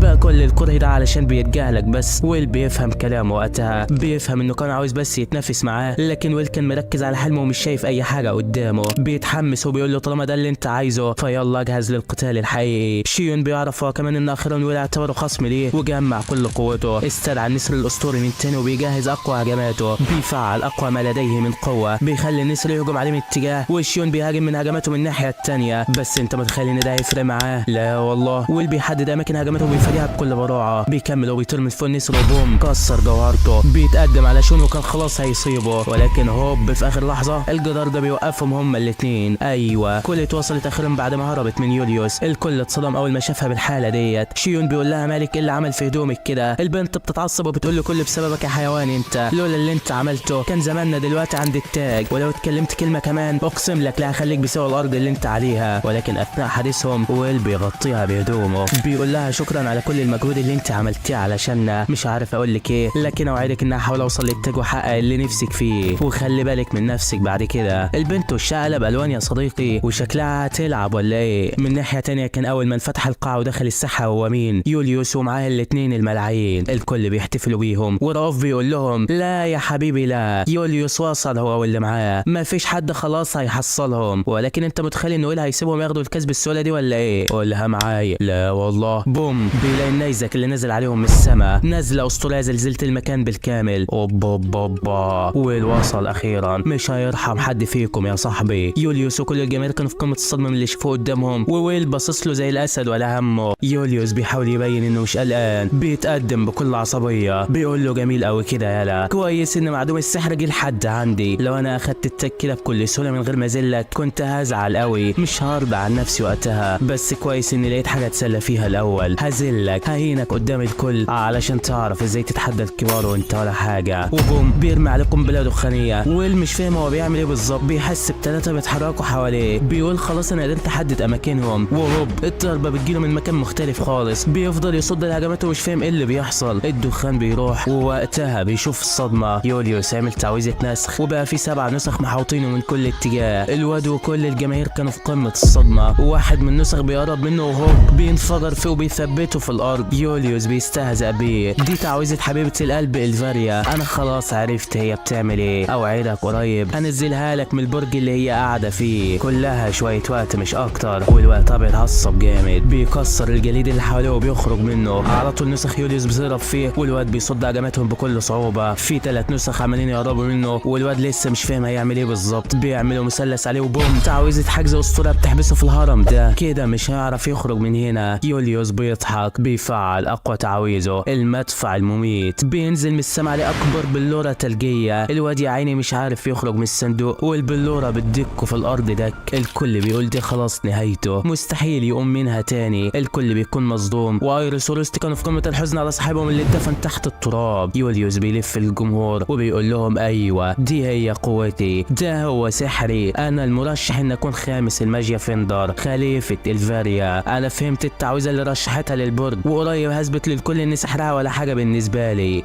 بقى كل الكره ده علشان بيتجاهلك بس. ويل بيفهم كلامه وقتها، بيفهم انه كان عاوز بس يتنافس معاه، لكن ويل كان مركز على حلمه ومش شايف اي حاجة قدامه. بيتحمس وبيقول له طالما ده اللي انت عايزه فيلا اجهز للقتال الحقيقي. شيون بيعرف هو كمان ان اخيرا ويل اعتبره خصم ليه، وجمع كل قوته، استدعى النسر الاسطوري من تاني وبيجهز اقوى هجماته، بيفعل اقوى ما لديه من قوة، بيخلي النسر يهجم عليه من اتجاه، وشيون بيهاجم من هجماته من الناحية التانية. بس انت متخيل ان ده هيفرق معاه؟ لا والله. ويل بيحدد اماكن هجماته وبيفاديها بكل براعه، بيكمل وبيطير من فوق النسر وبوم كسر جوهرته. بيتقدم على شون وكان خلاص هيصيبه، ولكن هوب في اخر لحظة الجدار ده بيوقفهم هما الاثنين. ايوه كوليت وصلت اخيرا بعد ما هربت من يوليوس. الكل اتصدم اول ما شافها بالحالة ديت. شيون بيقول لها مالك ايه اللي عمل في هدومك كده؟ البنت بتتعصب وبتقول له كله بسببك يا حيوان انت، لولا اللي انت عملته كان زماننا دلوقتي عند التاج، ولو اتكلمت كلمة كمان اقسم لك لا هخليك بسوى الارض اللي انت عليها. ولكن اثناء حديثهم ويل بيغطيها بهدومه، بيقول لها شكرا على كل المجهود اللي انت عملتيه علشاننا، مش عارف اقول لك ايه، لكن اوعدك ان هحاول اوصل للتاج واحقق اللي نفسك فيه، وخلي بالك من نفسك بعد كده. البنت وشها قلب الوان يا صديقي، وشكلها هتلعب ولا ايه؟ من ناحية تانية كان اول ما انفتح القاعة ودخل الساحة هو مين؟ يوليوس ومعاه الاثنين الملاعين. الكل بيحتفلوا بيهم، ورؤوف بيقول لهم لا يا حبيبي لا، يوليوس وصل هو واللي معاه، ما فيش حد خلاص هيحصلهم. ولكن انت متخيل ان ويل هيسيبهم ياخدوا الكاس بالسهولة دي ولا ايه؟ قولها معايا، لا والله. بوم، بيلاقي النيزك اللي نزل عليهم من السماء، نزله اسطورية زلزلة المكان بالكامل. اوبا اوبا اوبا، ويل وصل اخيرا، مش هيرحم حد فيكم يا صاحبي. يوليوس وكل الجماهير كانوا في قمة الصدمة من اللي شافوه قدامهم، وويل باصص له زي الاسد ولا همه. يوليوس بيحاول يبين انه مش قلقان، بيتقدم بكل عصبية، بيقول له جميل قوي كده يالا، كويس ان معدوم السحر جه لحد عندي، لو انا اخدت التاج كده بكل سهولة من غير ما ازلك كنت هزعل قوي، مش هرضى عن نفسي وقتها، بس كويس اني لقيت حاجة اتسلى فيها الاول، هزلك هبهدلك، ههينك قدام الكل علشان تعرف ازاي تتحدى الكبار وانت ولا حاجة. وبوم بيرمي عليه قنبلة دخانيه. ويل مش فاهم هو بيعمل ايه بالظبط، بيحس بثلاثة بيتحركوا حواليه، بيقول خلاص انا قدرت احدد اماكنهم. وهوب الضربة بتجيله من مكان مختلف خالص، بيفضل يصد الهجمات ومش فاهم ايه اللي بيحصل. الدخان بيروح ووقتها بيشوف الصدمة، يوليوس عمل تعويذه نسخ وبقى في 7 نسخ محاوطينه من كل اتجاه. الواد وكل الجماهير كانوا في قمة الصدمة. وواحد من النسخ بيقرب منه وهوب بينفجر فيه وبيثبته في الارض. يوليوس بيستهزأ بيه، دي تعويذه حبيبه القلب إلفاريا، انا خلاص عرفت هي بتعمل ايه، اوعدك قريب هنزلها لك من البرج اللي هي قاعدة فيه، كلها شوية وقت مش اكتر. والوقت بيتعصب جامد، بيكسر الجليد اللي حواليه وبيخرج منه. على طول نسخ يوليوس بتضرب فيه والواد بيصد هجماتهم بكل صعوبة. في 3 نسخ عمالين يقربوا منه والواد لسه مش فاهم هيعمل ايه بالظبط، بيعملوا مثلث عليه وبوم تعويذه حجز اسطورة بتحبسه في الهرم ده، كده مش هيعرف يخرج من هنا. يوليوس بيضحك، بيفعل اقوى تعويذه المدفع المميت، بينزل من السما عليه اكبر بلوره ثلجيه. الواد يا عيني مش عارف يخرج من الصندوق والبلوره بتدكه في الارض دك. الكل بيقول دي خلاص نهايته، مستحيل يقوم منها تاني. الكل بيكون مصدوم، وايرس وروست كانوا في قمة الحزن على صاحبهم اللي اتدفن تحت التراب. يوليوس بيلف الجمهور وبيقول لهم ايوه دي هي قوتي، ده هو سحري، انا المرشح ان اكون خامس الماجيا فيندر خليفة الفاريا. انا فهمت التعويذه اللي رشحتها للبرج وقريب هثبت للكل ان سحرها ولا حاجة بالنسبة لي.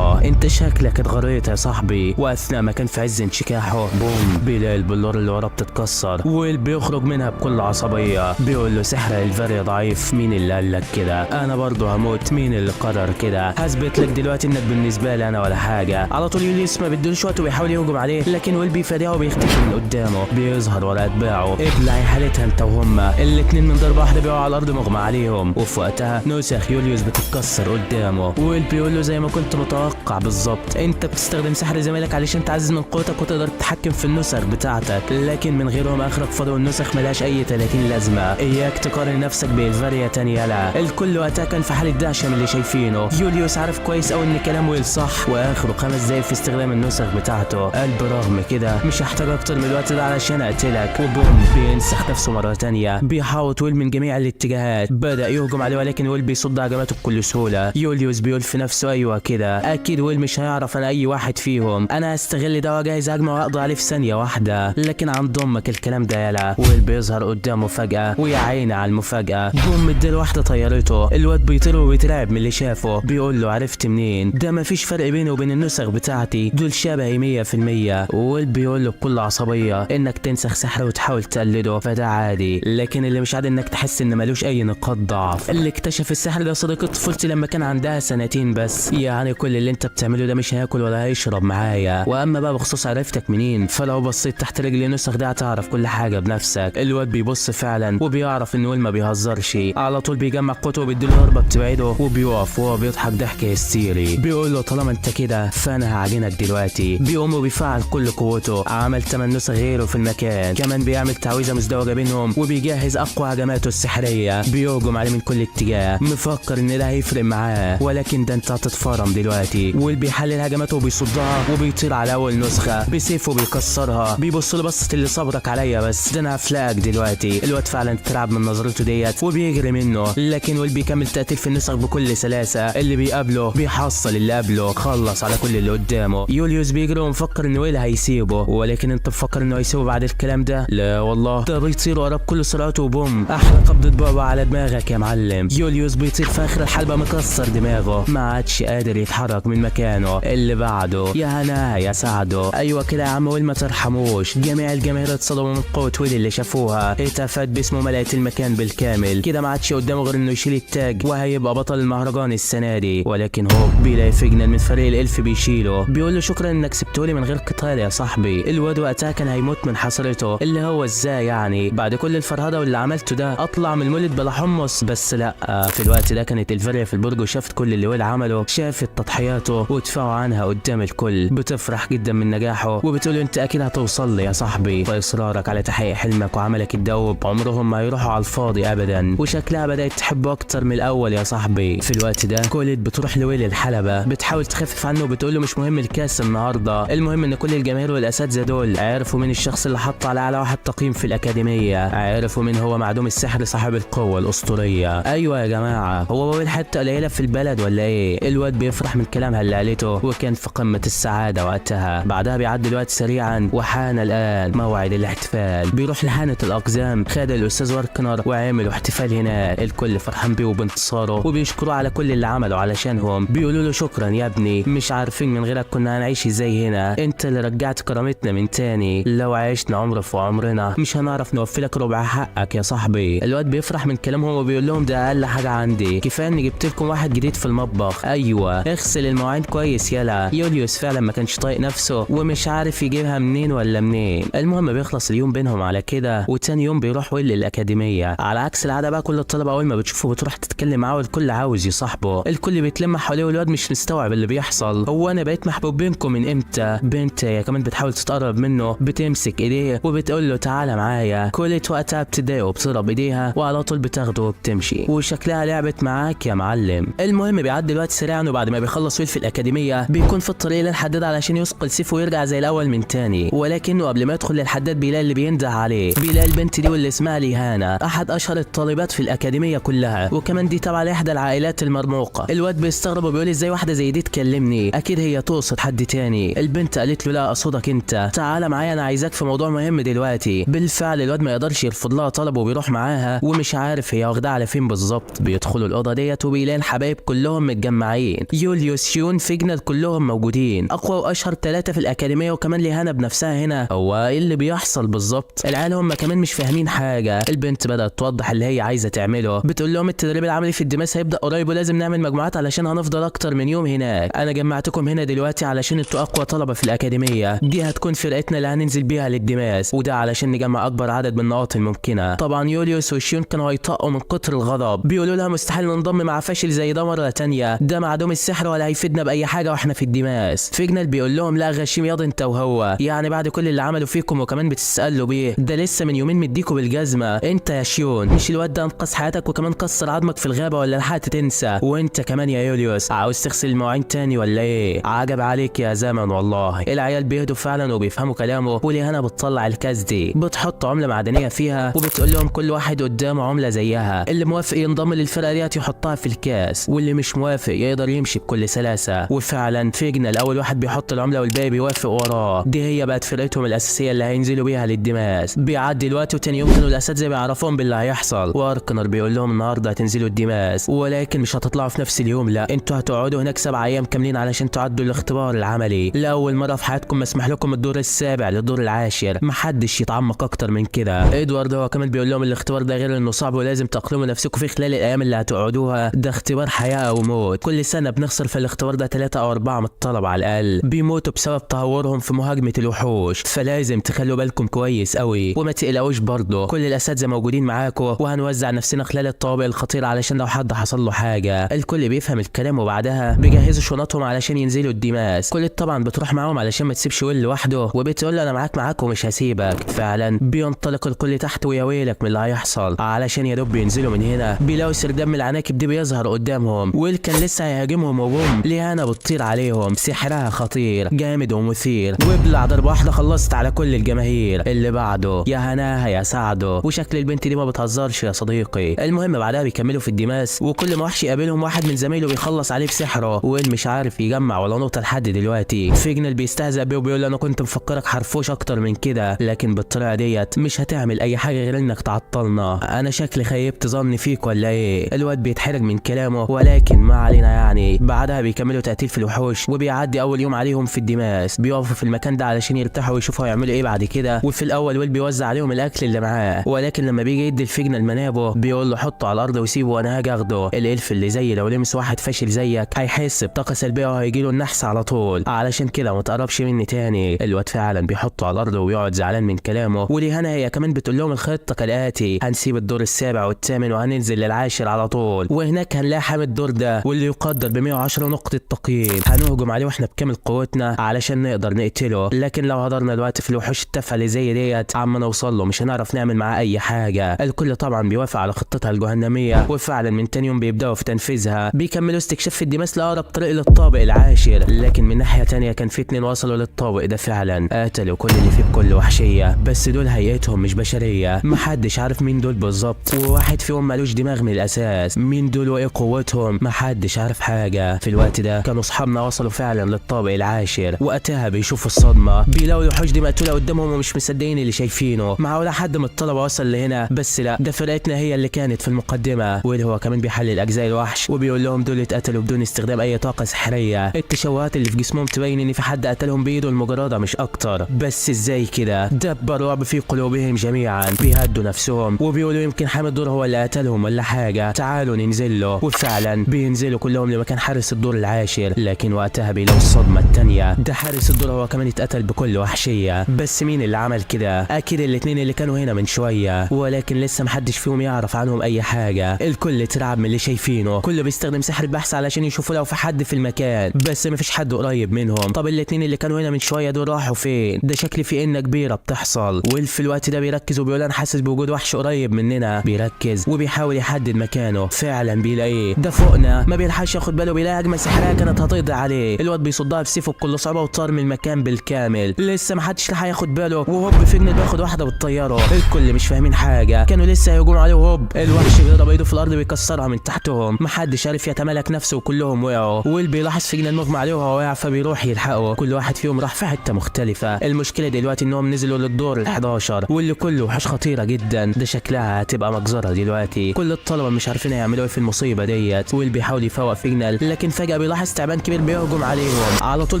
انت شكلك اتغريت يا صاحبي. واثناء ما كان في عز انشكاحه بوم بيلاقي البلور اللي وراه بتتكسر ويل بيخرج منها بكل عصبية، بيقول له سحر الفاريا ضعيف، مين اللي قال لك كده؟ انا برضه هموت، مين اللي قرر كده؟ هثبت لك دلوقتي انك بالنسبة لي انا ولا حاجة. على طول يوليوس ما بيدلوش وقت وبيحاول يهجم عليه، لكن ويل بيفاديه وبيختفي من قدامه، بيظهر ورا اتباعه. ابلع يا حالتها انت وهما الاتنين من ضربه واحدة بيقعوا على الارض مغمى عليهم. وفي وقتها نسخ يوليوس بتتكسر قدامه. ويل بيقول له زي ما كنت متوقع بالظبط، انت بتستخدم سحر زميلك علشان تعزز من قوتك وتقدر تتحكم في النسخ بتاعتك، لكن من غيرهم اخرك فاضي والنسخ ملهاش اي 30 لازمه. اياك تقارن نفسك بإلفاريا تاني. يلا الكل وقتها كان في حاله دهشة من اللي شايفينه. يوليوس عارف كويس قوي ان كلام ويل صح، واخره 5 دقايق في استخدام النسخ بتاعته. قال برغم كده مش هحتاج اكتر من الوقت ده علشان اقتلك. وبوم بينسخ نفسه مرة تانية، بيحاوط ويل من جميع الاتجاهات، بدا يهجم عليه ولكن ويل بيصد هجماته بكل سهولة. يوليوس بيقول في نفسه ايوه كده، اكيد ويل مش هيعرف انا اي واحد فيهم، انا هستغل ده واجهز هجمة واقضي عليه في ثانية واحدة. لكن عند امك الكلام ده يلا. ويل بيظهر قدامه فجاة، ويا عيني على المفاجاة، بوم مديله واحدة طيرته. الواد بيطير وبيترعب من اللي شافه، بيقول له عرفت منين؟ ده مفيش فرق بيني وبين النسخ بتاعتي، دول شبهي 100%. ويل بيقول له بكل عصبية انك تنسخ سحر وتحاول تقلده فده عادي، لكن اللي مش عادي انك تحس ان ملوش اي نقاط ضعف. اللي اكتشف السحر ده صديقة طفولتي لما كان عندها 2 سنين بس، يعني كل اللي انت بتعمله ده مش هياكل ولا هيشرب معايا. واما بقى بخصوص عرفتك منين، فلو بصيت تحت رجلي النسخ ده هتعرف كل حاجة بنفسك. الواد بيبص فعلا وبيعرف ان ويل ما بيهزرش، على طول بيجمع قوته وبيديله ضربه بتبعده وبيقف وهو بيضحك ضحك هستيري. بيقول له طالما انت كده فانا هعجنك دلوقتي. بيقوم وبيفعل كل قوته، عمل 8 نسخ غيره في المكان، كمان بيعمل تعويذه مزدوجة بينهم وبيجهز اقوى هجماته السحريه. بيهجم عليه من كل اتجاه، مفكر ان ده هيفرق معاه، ولكن ده انت هتتفرم دلوقتي. ويل بيحلل هجماته وبيصدها وبيطير على اول نسخه بسيفه بيكسرها. بيبص له بصة اللي صبرك عليا بس، ده انا هفلقك دلوقتي. الواد فعلا اترعب من نظرته ديت وبيجري منه، لكن ويل بيكمل تقتيل في النسخ بكل سلاسة. اللي بيقابله بيحصل اللي قبله، خلص على كل اللي قدامه. يوليوس بيجري ومفكر ان ويل هيسيبه، ولكن انت مفكر انه هيسيبه بعد الكلام ده؟ لا والله، ده بيطير وراه بكل سرعته وبوم احلى قبضه بابا على دماغك يا معلم. يوليوس بيطير في اخر الحلبة مكسر دماغه، ما عادش قادر يتحرك من مكانه. اللي بعده يا هنا يا سعدة، ايوه كده يا عم ويل ما ترحموش. جميع الجماهير اتصدموا من قوة ويل اللي شافوها، هتافات باسمه ملأت المكان بالكامل. كده ما عادش قدامه غير انه يشيل التاج وهيبقى بطل المهرجان السنة دي. ولكن هو بيلاقي فيجنال من فريق الالف بيشيله، بيقول له شكرا انك سبتولي من غير قتال يا صاحبي. الواد وقتها كان هيموت من حسرته، اللي هو ازاي يعني بعد كل الفرهده واللي عملته ده اطلع من المولد بلا حمص؟ بس لا، في الوقت ده كانت الفاريا في البرج وشافت كل اللي ويل عمله، شافت تضحياته ودفاعه عنها قدام الكل. بتفرح جدا من نجاحه وبتقول له انت اكيد هتوصل لي يا صاحبي، فاصرارك على تحقيق حلمك وعملك الدوب عمرهم ما يروحوا على الفاضي ابدا. وشكلها بدات تحبه اكتر من الاول يا صاحبي. في الوقت ده كوليت بتروح لويل الحلبة، بتحاول تخفف عنه وبتقول له مش مهم الكاس النهارده، المهم ان كل الجماهير والاساتذه دول عرفوا مين الشخص اللي حط على اعلى واحد تقييم في الاكاديمية، عرفوا مين هو معدوم السحر صاحب القوة الاسطورية. ايوه يا جماعة؟ هو ويل حتة قليله في البلد ولا ايه؟ الواد بيفرح من كلامها اللي قالته وكان في قمة السعادة وقتها. بعدها بيعدي الوقت سريعا وحان الان موعد الاحتفال. بيروح لحانه الاقزام، خد الاستاذ واركنر وعملوا احتفال هناك، الكل فرحان بيه وبانتصاره وبيشكروه على كل اللي عمله علشانهم. بيقولوا له شكرا يا ابني، مش عارفين من غيرك كنا هنعيش ازاي هنا، انت اللي رجعت كرامتنا من تاني، لو عشنا عمر في عمرنا مش هنعرف نوفي لك ربع حقك يا صاحبي. الواد بيفرح من كلامهم وبيقول لهم ده اقل حاجة عندي، كفاية اني جبت لكم واحد جديد في المطبخ، ايوه اغسل المواعين كويس يلا. يوليوس فعلا ما كانش طايق نفسه ومش عارف يجيبها منين ولا منين. المهم بيخلص اليوم بينهم على كده، وتاني يوم بيروح ويل للاكاديميه. على عكس العادة بقى كل الطلبة اول ما بتشوفه بتروح تتكلم معاه والكل عاوز يصاحبه، الكل بيتلم حواليه والواد مش مستوعب اللي بيحصل. هو انا بقيت محبوب بينكم من امتى؟ بنت هي كمان بتحاول تتقرب منه، بتمسك ايديه وبتقول له تعالى معايا. كولت وقتها بتضايقه وبتضرب ايديها وعلى طول بتاخده وبتمشي، وشكلها لعبت معاك يا معلم. المهم بيعدي الوقت سريعا، وبعد ما بيخلص ويل في الاكاديمية بيكون في الطريق للحداد علشان يثقل سيفه ويرجع زي الاول من تاني. ولكنه قبل ما يدخل للحداد بيلاقي اللي بينده عليه، بيلاقي البنت دي واللي اسمها ليهانا، احد اشهر الطالبات في الاكاديمية كلها، وكمان دي تابعه لاحدى العائلات المرموقه. الواد بيستغرب وبيقول ازاي واحدة زي دي تكلمني، اكيد هي تقصد حد تاني. البنت قالت له لا اقصدك انت، تعالى معايا انا عايزاك في موضوع مهم دلوقتي. بالفعل الواد ما يقدرش يرفض لها طلب وبيروح معاها، ومش عارف هي واخداه على فين بالظبط. بيدخلوا الاوضة ديت وبيلاقي الحبايب كلهم متجمعين، يوليوس شيون فيجنال كلهم موجودين، اقوى واشهر 3 في الاكاديمية، وكمان ليهانا بنفسها هنا. هو ايه اللي بيحصل بالظبط؟ العيال هم كمان مش فاهمين حاجة. البنت بدات توضح اللي هي عايزه تعمله، بتقول لهم التدريب العملي في الدماس هيبدا قريب ولازم نعمل مجموعات علشان هنفضل اكتر من يوم هناك. انا جمعتكم هنا دلوقتي علشان انتوا اقوى طلبه في الاكاديمية، دي هتكون فرقتنا اللي هننزل بيها للدماس، وده علشان نجمع اكبر عدد من النقاط الممكنة. طبعا يوليوس وشيون كانوا هيطقوا من كتر الغضب، بيقولوا لها مستحيل ننضم مع فاشل زي ده مرة تانية، ده معدوم السحر ولا هيفيدنا باي حاجة واحنا في الدماس. فيجنال بيقول لهم لا غشيم ياض انت وهو، يعني بعد كل اللي عملوا فيكم وكمان بتسألوا بيه، ده لسه من يومين مديكوا بالجزمه. انت يا شيون مش الواد ده انقذ حياتك وكمان كسر عظمك في الغابة ولا لحقت تنسى؟ وانت كمان يا يوليوس عاوز تغسل المواعين تاني ولا ايه؟ عجب عليك يا زمن والله. العيال بيهدوا فعلا وبيفهموا كلامه، وليهانا بتطلع الكاس دي، بتحط عمله معدنية فيها وبتقول لهم كل واحد قدامه عمله زيها، اللي موافق ينضم للفرقة ديت يحطها في الكاس، واللي مش موافق يقدر يمشي بكل سلاسة. وفعلا فيجنال اول واحد بيحط العملة والباقي بيوافق وراه. دي هي بقت فرقتهم الاساسية اللي هينزلوا بيها للدماس. بيعدي الوقت وتاني يوم كانوا الاساتذة بيعرفوهم باللي هيحصل، واركنر بيقول لهم النهارده هتنزلوا الدماس، ولكن مش هتطلعوا في نفس اليوم، لا انتوا هتقعدوا هناك 7 ايام كاملين علشان تعدوا الاختبار العملي. لاول مرة في حياتكم مسموح لكم الدور السابع للدور العاشر، محدش يتعمق اكتر من كده. ادوارد هو كمان بيقول لهم الاختبار ده غير انه صعب ولازم تأقلموا نفسكم فيه خلال الايام اللي هتقعدوها، ده اختبار حياة او موت. كل سنة بنخسر في الاختبار ده 3 او 4 من الطلبة على الاقل، بيموتوا بسبب تهورهم في مهاجمه الوحوش، فلازم تخلوا بالكم كويس قوي وما تقلقوش برضه، كل الاساتذة موجودين معاكم وهنوزع نفسنا خلال الطوابق الخطيرة علشان لو حد حصل له حاجة. الكل بيفهم الكلام وبعدها بيجهزوا شنطهم علشان ينزلوا الدماس. كل طبعا بتروح معاهم علشان ما تسيبش ويل لوحده، وبتقول له انا معاك ومش هسيبك. فعلا بينطلق الكل تحت ويا ويلك من اللي هيحصل، علشان يا دوب بينزلوا من هنا بيلاقوا سرداب من العناكب دي بيظهر قدامهم. ويل كان لسه هيهاجمهم وبوم ليهانا بتطير عليهم، سحرها خطير جامد ومثير، وابلع ضربه واحدة خلصت على كل الجماهير. اللي بعده يا هناها يا سعدة، وشكل البنت دي ما بتهزرش يا صديقي. المهم بعدها بيكملوا في الدماس، وكل ما وحش يقابلهم واحد من زمايله بيخلص عليه بسحره، ويل مش عارف يجمع ولا نقطة لحد دلوقتي. فيجنال بيستهزأ بيه وبيقول له انا كنت مفكرك حرفوش اكتر من كده، لكن بالطريقة ديت مش هتعمل اي حاجة غير انك تعطلنا، انا شكلي خيبت ظني فيك ولا ايه؟ الواد بيتحرج من كلامه ولكن ما علينا يعني. بعدها بيكملوا تقتيل في الوحوش، وبيعدي اول يوم عليهم في الدماس. بيقفوا في المكان ده علشان يرتاحوا ويشوفوا هيعملوا ايه بعد كده. وفي الاول ويل بيوزع عليهم الاكل اللي معاه، ولكن لما بيجي يدي الفيجنال منابه بيقول له حطه على الارض وسيبه وانا هاجي اخده. الالف اللي زي لو لمس واحد فاشل زيك هيحس بطاقة سلبية وهيجي له النحس على طول، علشان كده ما تقربش مني تاني. الواد فعلا بيحطه على الارض وبيقعد زعلان من كلامه. وليهانا هي كمان بتقول لهم الخطة كالاتي: هنسيب الدور السابع والثامن وهننزل للعاشر على طول، وهناك هنلاقي حامي الدور ده واللي يقدر ب 110 نقطة تقييم، هنهجم عليه واحنا بكامل قوتنا علشان نقدر نقتله. لكن لو هدرنا الوقت في الوحوش التافهة اللي زي ديت عما نوصل له مش هنعرف نعمل معاه اي حاجة. الكل طبعا بيوافق على خطتها الجهنميه، وفعلا من تاني يوم بيبداوا في تنفيذها. بيكملوا استكشاف في الدماس لاقرب طريق للطابق العاشر، لكن من ناحية تانية كان في 2 وصلوا للطابق ده فعلا، قتلوا كل اللي فيه بكل وحشية، بس دول هيئتهم مش بشرية، محدش عارف مين دول بالظبط، وواحد فيهم مالوش دماغ من الاساس. مين دول وايه قوتهم؟ محدش عارف حاجة. في الوقت ده كانوا اصحابنا وصلوا فعلا للطابق العاشر. وقتها بيشوفوا الصدمة، بيلاقوا الوحوش دي مقتوله قدامهم ومش مصدقين اللي شايفينه. معقولة حد من الطلبة وصل لهنا؟ بس لا، ده فرقتنا هي اللي كانت في المقدمة. واللي هو كمان بيحلل اجزاء الوحش وبيقول لهم دول اتقتلوا بدون استخدام اي طاقة سحريه. التشوهات اللي في جسمهم تبين ان في حد قتلهم بايده المجردة مش اكتر. بس ازاي كده؟ دب الرعب في قلوبهم جميعا. بيهدوا نفسهم وبيقولوا يمكن حامي الدور هو اللي قتلهم ولا حاجة، تعالوا ننزل له. وفعلا بينزلوا كلهم لمكان حارس الدور العاشر، لكن وقتها بيلاقوا الصدمة التانية، ده حارس الدور هو كمان اتقتل بكل وحشية. بس مين اللي عمل كده؟ اكيد الاتنين اللي كانوا هنا من شوية، ولكن لسه محدش فيهم يعرف عنهم اي حاجة. الكل اترعب من اللي شايفينه، كله بيستخدم سحر البحث علشان يشوفوا لو في حد في المكان، بس مفيش حد قريب منهم. طب الاتنين اللي كانوا هنا من شوية دول راحوا فين؟ ده شكل في إنة كبيرة بتحصل. ويل في الوقت ده بيركز وبيقول انا حاسس بوجود وحش قريب مننا. بيركز وبيحاول يحدد مكانه، فعلا بيلاقيه ده فوقنا. ما بيلحقش ياخد باله، بيلاقي هجمة سحريه كانت هتقضي عليه. الواد بيصدها بسيفه بكل صعوبة وطار من المكان بالكامل. لسه ما حدش لحق ياخد باله، وهوب فيجنل بياخد واحدة بتطيره. الكل مش فاهمين حاجة، كانوا لسه هيهجموا عليه وهوب الوحش بيضرب ايده في الارض بيكسرها من تحتهم. محدش عارف يتمالك نفسه وكلهم وقعوا. ويل بيلاحظ فيجنل مغمى عليه وهو واقع، فبيروح يلحقه. كل واحد فيهم راح في حتة مختلفة. المشكلة دلوقتي انهم نزلوا للدور ال11 واللي كله وحوش خطيرة جدا. ده شكلها هتبقى مجزرة دلوقتي. كل الطلبة مش عارفين يعملوا ايه في المصيبة ديت. ويل بيحاول يفوق فيجنال، لكن فجاة بيلاحظ تعبان كبير بيهجم عليهم. على طول